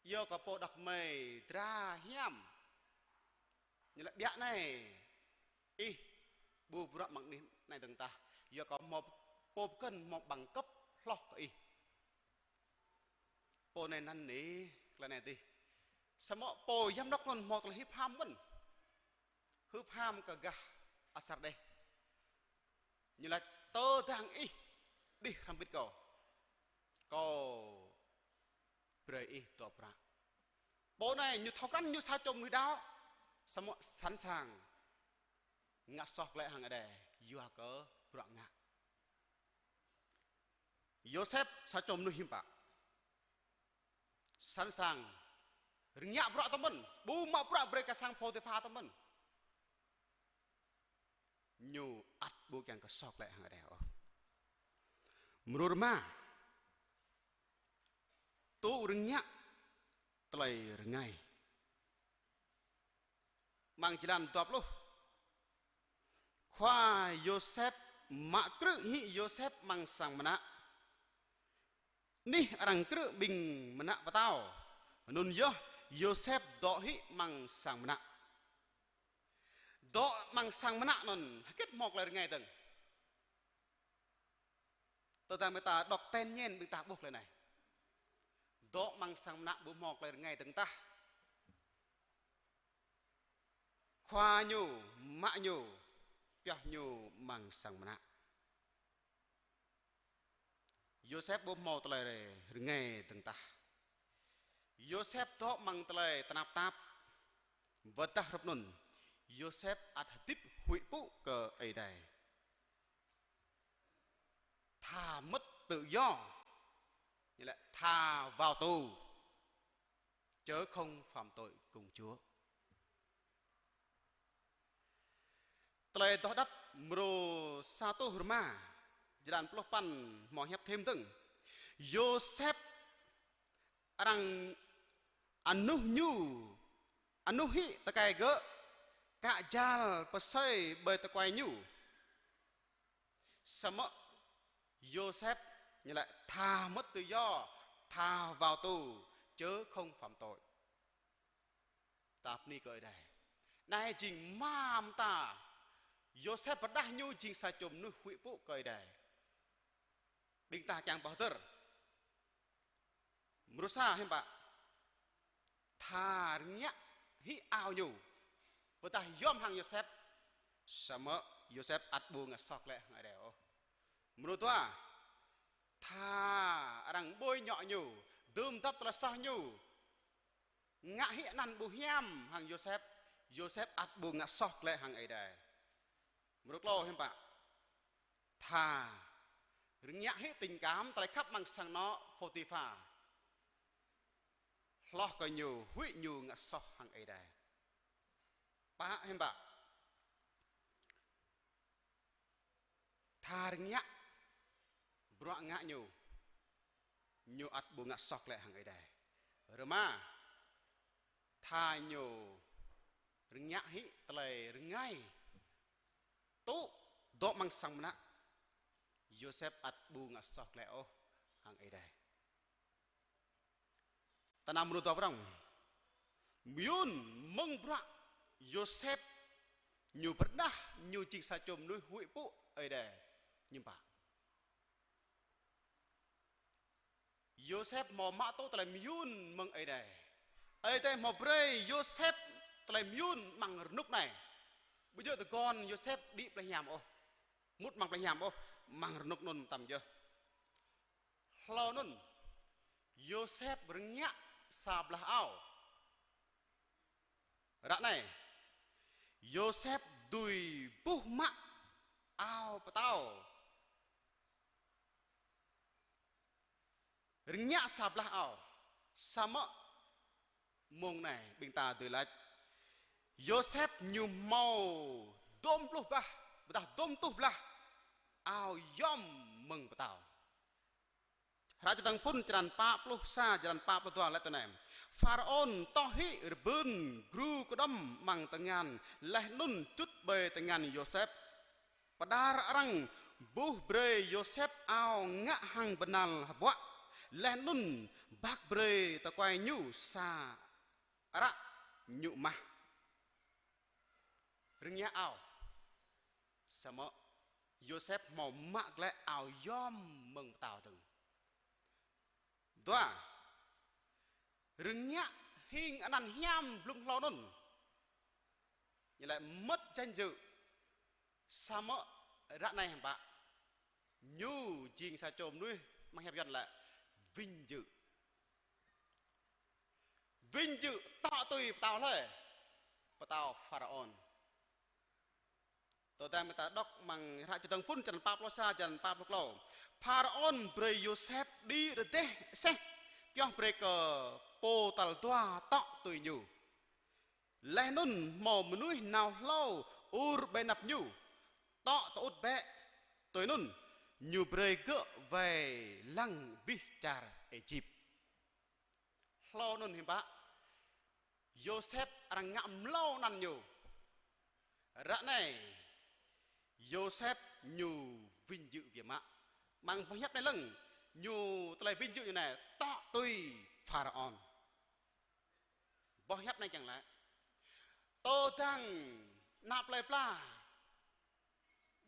Yua kơ pô đah kơmơi dra hiam. Ñu laĭ biă anai, ih ƀu bruă amăng anih anai dơ̆ng tah. Yua kơ hmâo pô pơkŏn hmâo bằng cấp hloh kơ ih. Pô anai anăn nê, tơlơi anai adih. Samơ̆ pô giám đốc anŭn hmâo tơlơi hưp ham mơ̆n. Hưp ham kơ gah asar đeh. Ñu laĭ tơdang ih đih hrŏm hơbĭt kâo, kâo brơi ih dŏ prăk. Pô anai ñu thâo krăn ñu sa čô mơnuih đaŏ, samơ̆ sẵn sàng ngă soh glaĭ hăng Ơi Adai, yua kơ bruă ngă. Yôsep sa čô mơnuih hiư̆m pă. Sẵn sàng rơngiă bruă tơ mơ̆n, ƀu mă bruă brơi kơ sang Phôtipha tơ mơ̆n. Ñu ăt ƀu kiăng kơ soh glaĭ hăng Ơi Adai ôh. Mrô rơma, tŭ rơngiă tơlơi rơngai. Amăng jơlan dua pluh. Khua Yôsep mă krư̆ hĭ Yôsep amăng sang mơnă. anih arăng krư̆ ƀing mơnă pơtao. Anŭn yơh Yôsep dŏ hĭ amăng sang mơnă. Dŏ amăng sang mơnă anŭn hơget hmâo tơlơi rơngai dơ̆ng. Tơdah mơ̆ ta đŏk ten ñen ƀing ta ƀuh tơlơi anai. Dŏ amăng sang mơnă ƀu hmâo tơlơi rơngai dơ̆ng tah. Khua ñu, mă ñu, pioh ñu amăng sang mơnă. Yôsep ƀu hmâo tơlơi rơngai dơ̆ng tah. Yôsep dŏ amăng tơlơi tơnap tap. Wơ̆t tơdah hrup anŭn, Yôsep ăt hơdip huĭ pŭ kơ Ơi Adai. Thà mất tự do, nghĩa là thà vào tù, chớ không phạm tội cùng Chúa. Tơlơi Adoh Đăp mrô sa rơtuh rơma, jơlan pluh păn hmâo hiăp thêm dơ̆ng. Yôsep arăng anuh ñu, anuh hĭ tơkai gơ̆, kă jal pơsơi ƀơi tơkuai ñu. Samơ̆ Yôsep ñu laĭ thà mất tự do, thà vào tù, chớ không phạm tội. Ta bơni kơ Ơi Adai. Anai jing mơ̆ng ta, Yôsep pơrơđah ñu jing sa čô mơnuih huĭ pŭ kơ Ơi Adai. Ƀing ta kiăng pơhơdơr. Mrô sa hiư̆m pă. Thà rơngiă hĭ ao ñu. Pơdah yom hăng Yôsep. Samơ̆ Yôsep ăt ƀu ngă soh glaĭ hăng Ơi Adai ôh. Mrô dua. Thà arăng ƀơi nhŏ ñu. Dơ̆m dăp tơlơi soh ñu. Ngă hĭ anăn ƀu hiam hăng Yôsep. Yôsep ăt ƀu ngă soh glaĭ hăng Ơi Adai. Mrô klâo hiư̆m pă. Thà rơngiă hĭ tình cảm tơlơi khăp amăng sang anŏ Phôtipha. Hloh kơ ñu, huĭ ñu ngă soh hăng Ơi Adai. Pă hiư̆m pă. Thà rơngiă bruă ngă ñu. Ñu ăt ƀu ngă soh glaĭ hăng Ơi Adai. Rơma. Thà ñu rơngiă hĭ tơlơi rơngai. Tŭ dŏ amăng sang mơnă. Yôsep ăt ƀu ngă soh glaĭ ôh hăng Ơi Adai. Tơnăm mrô dua prŏng. Mơyŭn mơ̆ng bruă Yôsep ñu pơrơđah ñu jing sa čô mơnuih huĭ pŭ Ơi Adai. Hiư̆m pă. Yôsep hmâo mă tŭ tơlơi mơyŭn mơ̆ng Ơi Adai. Ơi Adai hmâo brơi Yôsep tơlơi mơyŭn amăng rơnŭk anai. Ƀu djơ̆ tơguan Yôsep đĭ plơi hiam ôh. Mŭt amăng plơi hiam ôh, amăng rơnŭk anŭn mơtam yơh. Hlâo anŭn, Yôsep rơngiă sa blah ao. Ră anai, Yôsep dưi buh mă ao pơtao. Rơngiă sa blah ao. Samơ̆ mông anai ƀing ta dưi laĭ. Yôsep ñu hmâo dôm pluh bah, ƀôdah dôm rơtuh blah ao yom mơ̆ng pơtao. Hră Čơdơ̆ng Phŭn črăn pă pluh sa, črăn pă pluh dua laĭ tui anai. Pharaôn toh hĭ rơbưn gru kơđŏm amăng tơngan, laih anŭn čŭt ƀơi tơngan Yôsep. Pơđar arăng buh brơi Yôsep ao ngă hăng bơnal hơbuă, laih anŭn bak brơi tơkuai ñu sa ară ñu mah. Rơngiă ao. Samơ̆ Yôsep hmâo mă glaĭ ao yom mơ̆ng pơtao dơ̆ng. Dua. Rơngiă hing anăn hiam blung hlâo anŭn. Ñu laĭ mất danh dự. Samơ̆ ră anai hiư̆m pă. Ñu jing sa čô mơnuih amăng hiăp Yuan laĭ vinh dự. Vinh dự tŏ tui pơtao hlơi? Pơtao Pharaôn. Tơdah mơ̆ ta đŏk amăng hră Čơdơ̆ng Phŭn črăn pă pluh sa, črăn pă pluh klâo. Pharaôn brơi Yôsep đĭ rơdêh aseh, pioh brơi kơ pô tal dua tŏ tui ñu. Laih anŭn hmâo mơnuih nao hlâo ur ƀơi anăp ñu, tŏ tơŭt bĕ, tui anŭn ñu brơi gơ̆ wai lăng abih čar Êjip. Hlâo anŭn hiư̆m pă, Yôsep arăng ngă mlâo anăn ñu. Ră anai, Yôsep ñu vinh dự biă mă. Amăng boh hiăp anai lăng, Ñu tơlơi vinh dự ñu anai tŏ tui Pharaôn. Boh hiăp anai kiăng laĭ. Tơdang ană plơi pla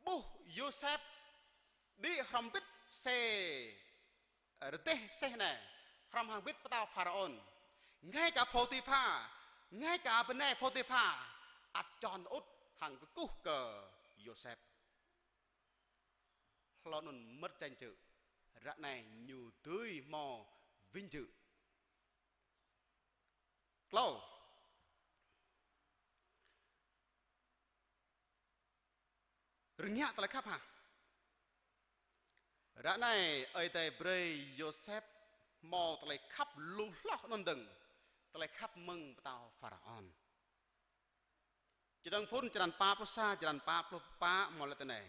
ƀuh Yôsep đĭ hrŏm bit sê rơdêh seh anai, hrŏm hăng bit pơtao Pharaôn. Ngay kơ Phôtipha, ngay kơ bơnai Phôtipha, ăt čon ŭt hăng kơkuh kơ Yôsep. Hlâo anŭn mất danh dự, ră anai ñu dưi hmâo vinh dự. Klâo. Rơngiă tơlơi khăp hă? Ră anai Ơi Adai brơi Yôsep hmâo tơlơi khăp lu hloh anŭn dơ̆ng, tơlơi khăp mơ̆ng pơtao Pharaôn. Čơdơ̆ng phŭn črăn pă pluh sa, črăn pă pluh pă hmâo laĭ tui anai: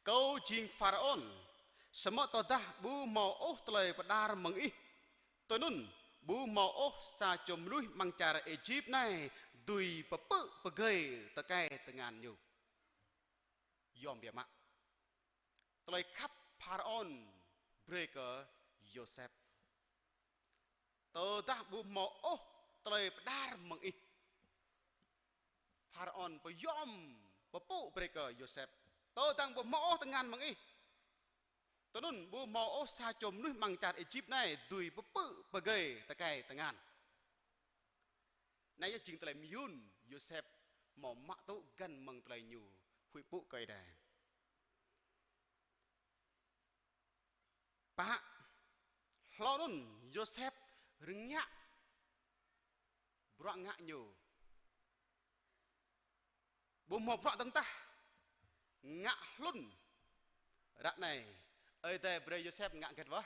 Kâo jing Pharaôn, samơ̆ tơdah ƀu hmâo ôh tơlơi pơđar mơ̆ng ih, tui anŭn ƀu hmâo ôh sa čô mơnuih amăng čar Êjip anai dưi pơpư̆ pơgơi tơkai tơngan ñu. Yôm biă mă. Tơlơi khăp Pharaôn brơi kơ Yôsep. Tơdah ƀu hmâo ôh tơlơi pơđar mơ̆ng ih, Pharaôn pơyom pơpŭ brơi kơ Yôsep. Tơdang ƀu hmâo ôh tơngan mơ̆ng ih, tui anŭn ƀu hmâo ôh sa čô mơnuih amăng čar Êjip anai dưi pơpư̆ pơgơi tơkai tơngan. Anai yơh jing tơlơi mơyŭn Yôsep hmâo mă tŭ găn mơ̆ng tơlơi ñu huĭ pŭ kơ Ơi Adai. Pă, hlâo anŭn Yôsep rơngiă bruă ngă ñu. Ƀu hmâo bruă dơ̆ng tah, ngă hlŭn. Ră anai Ơi Adai brơi Yôsep ngă hơget wơ̆t?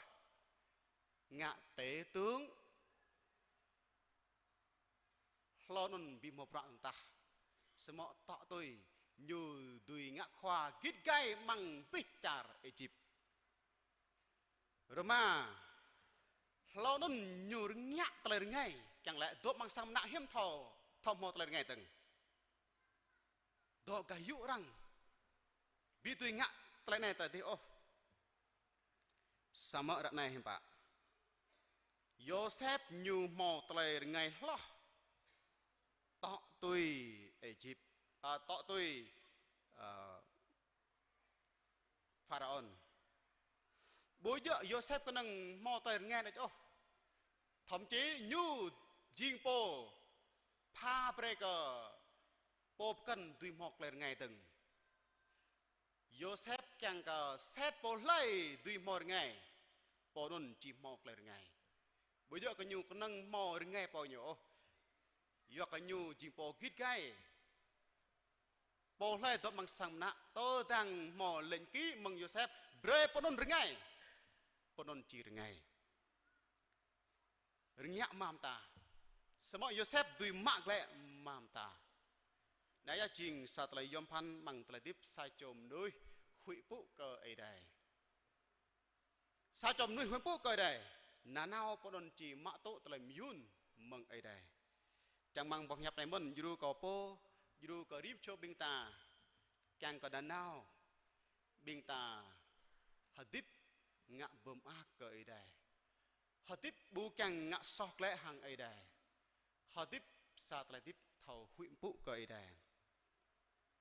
Ngă tể tướng. Hlâo anŭn ƀu hmâo bruă dơ̆ng tah, samơ̆ tŏ tui ñu dưi ngă khua git gai amăng abih čar Êjip. Rơma, hlâo anŭn ñu rơngiă tơlơi rơngai, kiăng laĭ dŏ amăng sang mơnă hiư̆m thâo, thâo hmâo tơlơi rơngai dơ̆ng. Dŏ gah yŭ arăng, ƀu dưi ngă tơlơi anai tơlơi adih ôh. Samơ̆ ră anai hiư̆m pă? Yôsep ñu hmâo tơlơi rơngai hloh tŏ tui Êjip, a, tŏ tui, a, Pharaôn. Ƀu djơ̆ Yôsep kơnơ̆ng hmâo tơlơi rơngai đôč ôh. Thậm chí ñu jing pô pha brơi kơ pô pơkŏn dưi hmâo tơlơi rơngai dơ̆ng. Yôsep kiăng kơ sĭt pô hlơi dưi hmâo rơngai, pô anŭn či hmâo tơlơi rơngai. Ƀu djơ̆ kơ ñu kơnơ̆ng hmâo rơngai pô ñu ôh. Yua kơ ñu jing pô git gai. Pô hlơi dŏ amăng sang mơnă, tơdang hmâo lệnh ký mơ̆ng Yôsep, brơi pô anŭn rơngai, pô anŭn či rơngai. Rơngiă mơta. Samơ̆ Yôsep dưi mă glaĭ mơta. Anai yơh jing sa tơlơi yôm phăn amăng tơlơi hơdip sa čô mơnuih huĭ pŭ kơ Ơi Adai. Sa čô mơnuih huĭ pŭ kơ Ơi Adai, nanao pô anŭn či mă tŭ tơlơi mơyŭn mơ̆ng Ơi Adai. Čang mơ̆ng boh hiăp anai mơ̆n, djru kơ pô, djru kơ rĭm čô ƀing ta, kiăng kơ nanao ƀing ta hơdip ngă bơmơak kơ Ơi Adai. Hơdip ƀu kiăng ngă soh glaĭ hăng Ơi Adai. Hơdip sa tơlơi hơdip thâo huĭ pŭ kơ Ơi Adai.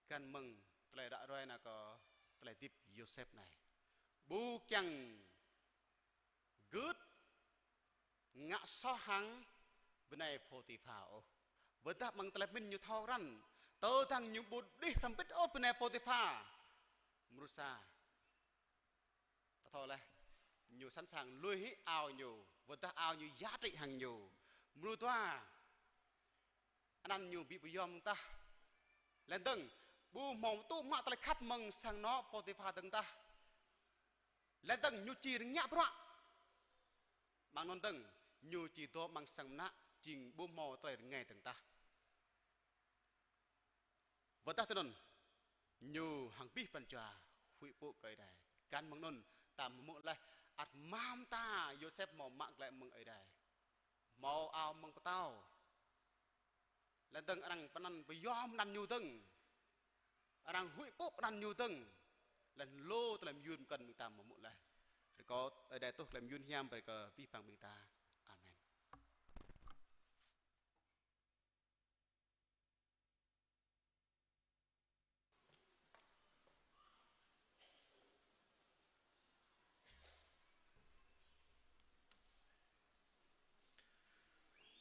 Găn mơ̆ng tơlơi ră ruai nao kơ tơlơi hơdip Yôsep anai. Ƀu kiăng gưt ngă soh hăng bơnai Phôtipha ôh. Wơ̆t dah amăng tơlơi pơmĭn ñu thâo krăn. Tơdang ñu ƀu đih hrŏm bit ôh bơnai Phôtipha. Mrô sa. Ta thâo laih, ñu sẵn sàng lui hĭ ao ñu, wơ̆t dah ao ñu giá trị hăng ñu. Mrô dua, anăn ñu ƀu pơyom dơ̆ng tah. Laih dơ̆ng, ƀu hmâo tŭ mă tơlơi khăp mơ̆ng sang anŏ Phôtipha dơ̆ng tah. Laih dơ̆ng ñu či rơngiă bruă. Mơ̆ng anŭn dơ̆ng, ñu či dŏ amăng sang mơnă, jing ƀu hmâo tơlơi rơngai dơ̆ng tah. Wơ̆t dah tui anŭn, ñu hăng abih pran jua huĭ pŭ kơ Ơi Adai. Găn mơ̆ng anŭn, ta hmư̆ laih, ăt mơta Yôsep hmâo mă glaĭ mơ̆ng Ơi Adai. Hmâo ao mơ̆ng pơtao. Laih dơ̆ng arăng pơanăn pơyom anăn ñu dơ̆ng. Arăng huĭ pŭ anăn ñu dơ̆ng. Laih lu tơlơi mơyŭn kăn mơ̆ng ta hmư̆ laih. Rơkâo Ơi Adai tuh tơlơi mơyun hiam brơi kơ abih bang ƀing ta. Amen.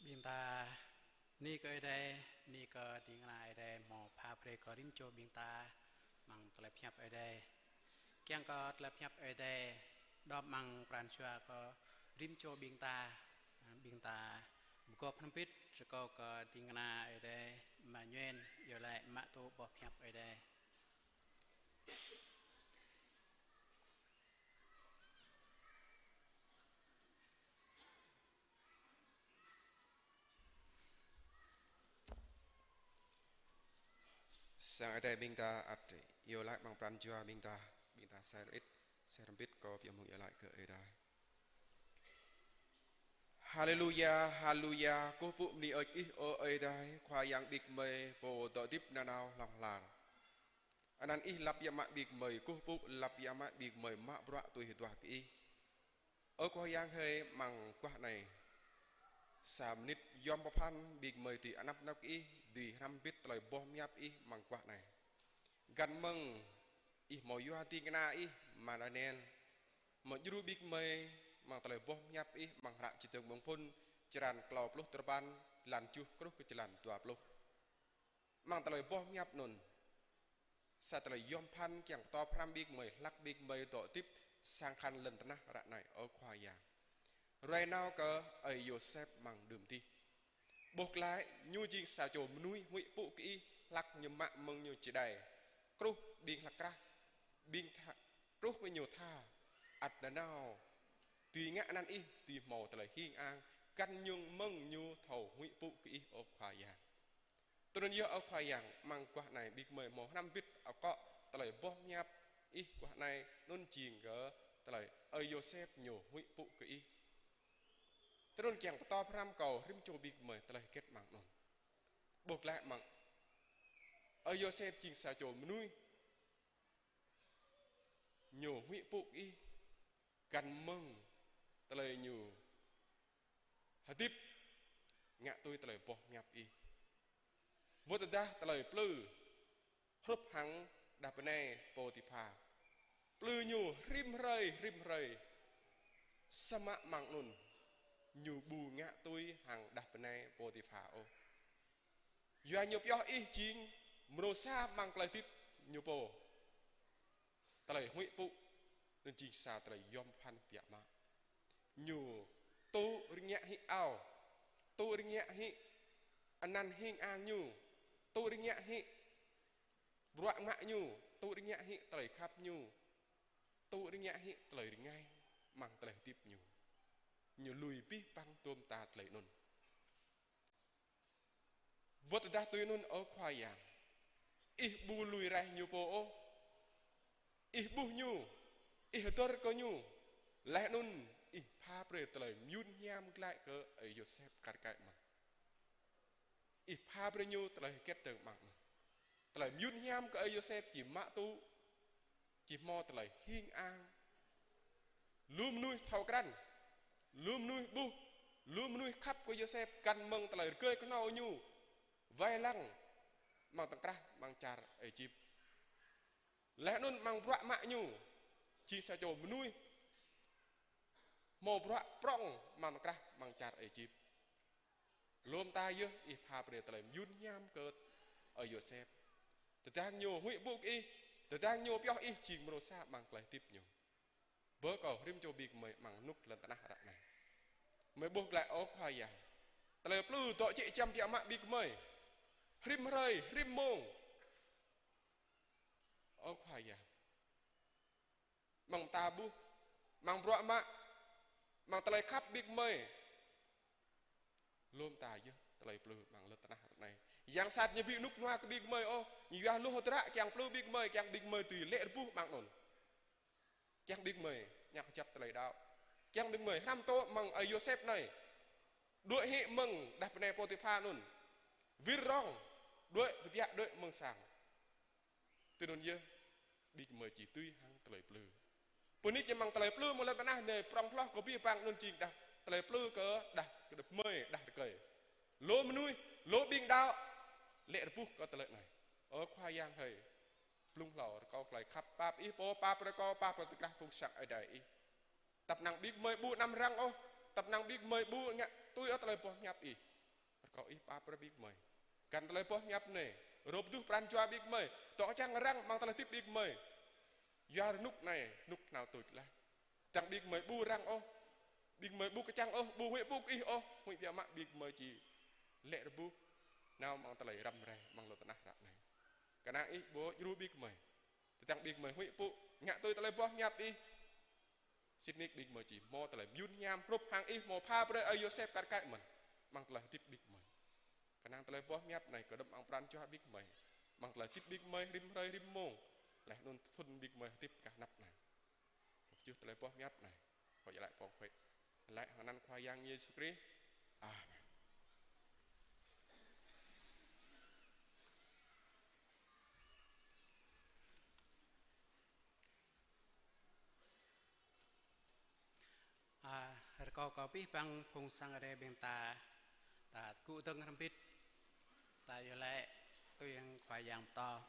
Ƀing ta bơni kơ Ơi Adai, bơni kơ ding kơna Ơi Adai hmâo pha brơi kơ rĭm čô ƀing ta amăng tơlơi pơhiăp Ơi Adai. Kiăng kơ tơlơi pơhiăp Ơi Adai dŏp amăng pran jua kơ rĭm čô ƀing ta, ƀing ta pơgop hrŏm hơbĭt rơkâo kơ ding kơna Ơi Adai Emmanuel iâu laĭ mă tŭ boh pơhiăp Ơi Adai. Sang Ơi Adai ƀing ta ăt iâu laĭ amăng pran jua ƀing ta, ƀing ta sai rơit, sai hrŏm hơbĭt kâo pioh mơ̆ng iâu laĭ kơ Ơi Adai. Haleluya, haleluya, kơkuh pơpŭ bơni hơơč Ih ơ Ơi Adai, Khua Yang ƀing gơmơi, Pô dŏ hơdip nanao hlŏng lar. Anăn Ih lăp biă mă ƀing gơmơi, kơkuh pơpŭ lăp biă mă ƀing gơmơi mă bruă tui hơduah kơ Ih. Ơ Khua Yang hơi, amăng guah anai sa mơnit yom pơphan ƀing gơmơi dưi anăp anăp kơ Ih, dưi hrăm hơbĭt tơlơi boh pơhiăp Ih amăng guah anai. Găn mơ̆ng Ih hmâo yua ding kơna Ih, Ama Daniel, hmâo djru ƀing gơmơi amăng tơlơi boh pơhiăp Ih amăng hră Čơdơ̆ng Mơ̆ng Phŭn, črăn klâo pluh duapăn, jơlan tơjuh truh kơ jơlan dua pluh. Amăng tơlơi boh pơhiăp anŭn, sa tơlơi yom pơphan kiăng pơtô pơhrăm ƀing gơmơi, hlăk ƀing gơmơi dŏ hơdip sang khăn lŏn tơnah ră anai, ơ Khua Yang. Ruai nao kơ ơi Yôsep amăng đưm dih. Ƀuh glaĭ, ñu jing sa čô mơnuih huĭ pŭ kơ Ih, hlăk ñu mă mơ̆ng ñu čơđai, truh ƀing hlăk krah, ƀing tha, truh ƀing ñu tha, ăt nanao dưi ngă anăn Ih, dưi hmâo tơlơi hing ang, găn ñu mơ̆ng ñu thâo huĭ pŭ kơ Ih, ơ Khua Yang. Tui anŭn yơh, ơ Khua Yang, amăng guah anai ƀing gơmơi hmâo hrăm hơbĭt akŏ tơlơi boh pơhiăp Ih guah anai, anŭn jing kơ tơlơi ơi Yôsep ñu huĭ pŭ kơ Ih. Tui anŭn kiăng pơtô pơhrăm kơ rĭm čô ƀing gơmơi tơlơi hơget amăng anŭn. Ƀuh glaĭ amăng ơi Yôsep jing sa čô mơnuih ñu huĭ pŭ kơ Ih, găn mơ̆ng tơlơi ñu hơdip ngă tui tơlơi boh pơhiăp Ih. Wơ̆t tơdah tơlơi plư hrup hăng đah bơnai Pôtipha, plư ñu rĭm hrơi, rĭm hrơi, samơ̆ amăng anŭn ñu ƀu ngă tui hăng đah bơnai Pôtipha ôh. Yua ñu pioh Ih jing mrô sa amăng tơlơi hơdip ñu pô. Tơlơi huĭ pŭ anŭn jing sa tơlơi yom pơphan biă mă. Ñu tŭ rơngiă hĭ ao, tŭ rơngiă hĭ anăn hing ang ñu, tŭ rơngiă hĭ bruă mă ñu, tŭ rơngiă hĭ tơlơi khăp ñu, tŭ rơngiă hĭ tơlơi rơngai amăng tơlơi hơdip ñu. Ñu lui abih bang tôm ta tơlơi anŭn. Wơ̆t tơdah tui anŭn, ơ Khua Yang, Ih ƀu lui raih ñu pô ôh. Ih ƀuh ñu, Ih hơdơr kơ ñu. Laih anŭn Ih pha brơi tơlơi mơyun hiam glaĭ kơ ơi Yôsep kar kaĭ mơ̆n. Ih pha brơi ñu tơlơi hơget dơ̆ng amăng anŭn. Tơlơi mơyun hiam kơ ơi Yôsep či mă tŭ, či hmâo tơlơi hing ang. Lu mơnuih thâo krăn, lu mơnuih ƀuh, lu mơnuih khăp kơ Yôsep găn mơ̆ng tơlơi rơgơi kơnâo ñu wai lăng amăng tơ̆ng krah amăng čar Êjip. Laih anŭn amăng bruă mă ñu, jing sa čô mơnuih hmâo bruă prŏng amăng tơ̆ng krah amăng čar Êjip. Lơ̆m ta yơh Ih pha brơi tơlơi mơyun hiam kơ ơi Yôsep. Tơdang ñu huĭ pŭ kơ Ih, tơdang ñu pioh Ih jing mrô sa amăng tơlơi hơdip ñu. Bơ kơ rĭm čô ƀing gơmơi amăng rơnŭk lŏn tơnah ră anai. Gơmơi ƀuh glaĭ, ơ Khua Yang, tơlơi plư dŏ jĕ jăm biă mă ƀing gơmơi. Rĭm hrơi, rĭm mông. Ơ Khua Yang, amăng ta ƀuh, amăng bruă mă, amăng tơlơi khăp ƀing gơmơi. Lơ̆m ta yơh tơlơi plư amăng lŏn tơnah ră anai. Yang sat ñu ƀu rơnŭk rơnua kơ ƀing gơmơi ôh, ñu yua lu hơdră kiăng plư ƀing gơmơi, kiăng ƀing gơmơi dưi lê̆ rơbuh amăng anŭn. Kiăng ƀing gơmơi ñăk kơjăp tơlơi đaŏ. Kiăng ƀing gơmơi hrăm tŏ mơ̆ng ơi Yôsep anai. Đuaĭ hĭ mơ̆ng đah bơnai Pôtipha anŭn. Wir rŏng, đuaĭ tơbiă đuaĭ mơ̆ng sang. Tui anŭn yơh, ƀing gơmơi či tui hăng tơlơi plư. Pơnik ñu mơ̆ng tơlơi plư mơ̆ng lŏn tơnah anai, prŏng hloh kơ abih bang anŭn jing đah tơlơi plư kơ đah kơdŏp mơi, đah rơkơi. Lu mơnuih, lu ƀing đaŏ, lĕ rơbuh kơ tơlơi anai. Ơ Khua Yang hơi, blung hlâo rơkâo tơlơi khăp pap Ih pô, pap brơi kâo, pap brơi tơkrah phung sang Ơi Adai Ih. Tăp năng ƀing gơmơi ƀu anăm răng ôh, tăp năng ƀing gơmơi ƀu ngă tui ôh tơlơi boh hiăp Ih. Rơkâo Ih pap brơi ƀing gơmơi. Găn tơlơi boh hiăp anai, rŏp duh pran jua ƀing gơmơi, tŏ čang răng amăng tơlơi hơdip ƀing gơmơi. Yua rơnŭk anai, rơnŭk hơnao tuč laih. Tơdang ƀing gơmơi ƀu răng ôh, ƀing gơmơi ƀu kơčăng ôh, ƀu huĭ pŭ kơ Ih ôh, huĭ biă mă ƀing gơmơi či lĕ rơbuh nao amăng tơlơi răm rai amăng lŏn tơnah ră anai. Kơnang Ih ƀu djru ƀing gơmơi. Tơdang ƀing gơmơi huĭ pŭ, ngă tui tơlơi boh hiăp Ih, sĭt nik ƀing gơmơi či hmâo tơlơi mơyun hiam, hrup hăng Ih hmâo pha brơi ơi Yôsep kar kaĭ mơ̆n amăng tơlơi hơdip ƀing gơmơi. Kơnang tơlơi boh hiăp anai kơđŏm amăng pran jua ƀing gơmơi, amăng tơlơi hơdip ƀing gơmơi rĭm hrơi rĭm mông, laih anŭn thŭn ƀing gơmơi hơdip kah anăp anai. Rơp jưh tơlơi boh hiăp anai, kâo iâu laĭ pơpŭ, laĭ hăng anăn Khua Yang Yêsu Krist. Amen. A, rơkâo kơ abih bang phung sang Ơi Adai ƀing ta, ta tơgŭ dơ̆ng hrŏm hơbĭt, ta iâu laĭ tui hăng Khua Yang pơtô.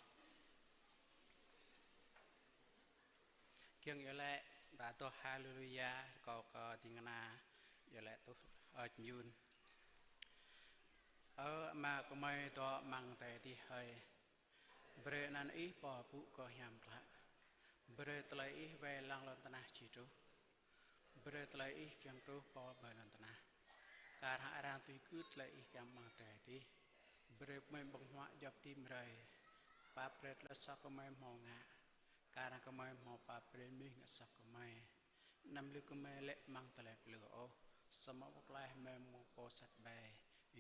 Kiăng iâu laĭ, ta adoh Haleluya, rơkâo kơ ding kơna iâu laĭ tuh ơi mơyun. Ơ Ama gơmơi dŏ amăng adai adih hơi, brơi anăn Ih pô pŭ kơ hiam klă. Brơi tơlơi Ih wai lăng lŏn tơnah či truh. Brơi tơlơi Ih kiăng truh pơ ƀơi lŏn tơnah. Kar hăng arăng tui gưt tơlơi Ih kiăng amăng adai adih. Brơi gơmơi ƀơ̆ng huă djŏp rĭm hrơi. Pap brơi tơlơi soh gơmơi hmâo ngă. Kar hăng gơmơi hmâo pap brơi mơnuih ngă soh gơmơi. Anăm lui gơmơi lĕ amăng tơlơi plư ôh, samơ̆ pơklaih gơmơi mơ̆ng pô sat ƀai.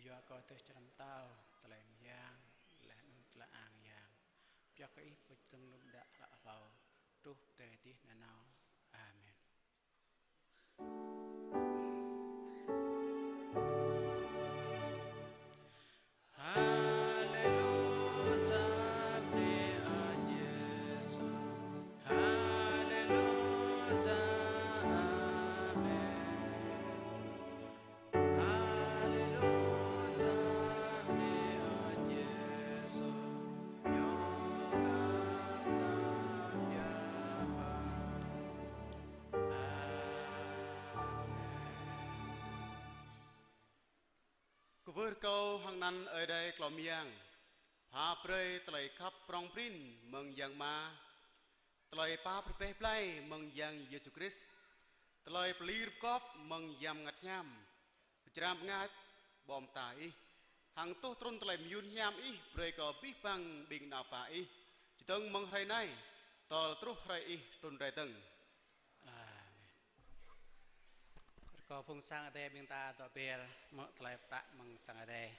Yua kơ dêh čar pơtao, tơlơi mơyang, laih anŭn tơlơi ang yang. Pioh kơ Ih pơjing dơ̆ng lŏm đă hlâo hlâo, truh tơdơi adih nanao. Amen. Haleluya, bơni Ơi Yêsu. Haleluya, amen. Haleluya, bơni Ơi Yêsu. Ñu khăp ta biă mă. Amen. Kwưh rơkâo hăng anăn Ơi Adai Klâo Mơyang, pha brơi tơlơi khăp prŏng prin mơ̆ng Yang Ama, tơlơi pap rơbeh blai mơ̆ng Yang Yêsu Krist, tơlơi pơlir pơgop mơ̆ng Yang Bơngăt Hiam, pơčrang bơngač ƀô̆ mơta Ih, hăng tuh trŭn tơlơi mơyun hiam Ih brơi kơ abih bang ƀing ană bă Ih, čơdơ̆ng mơ̆ng hrơi anai, tơl truh hrơi Ih trŭn rai dơ̆ng. Amen. Rơkâo phung sang Ơi Adai ƀing ta dŏ be̱r mơ̆ tơlơi pơtă mơ̆ng sang Ơi Adai.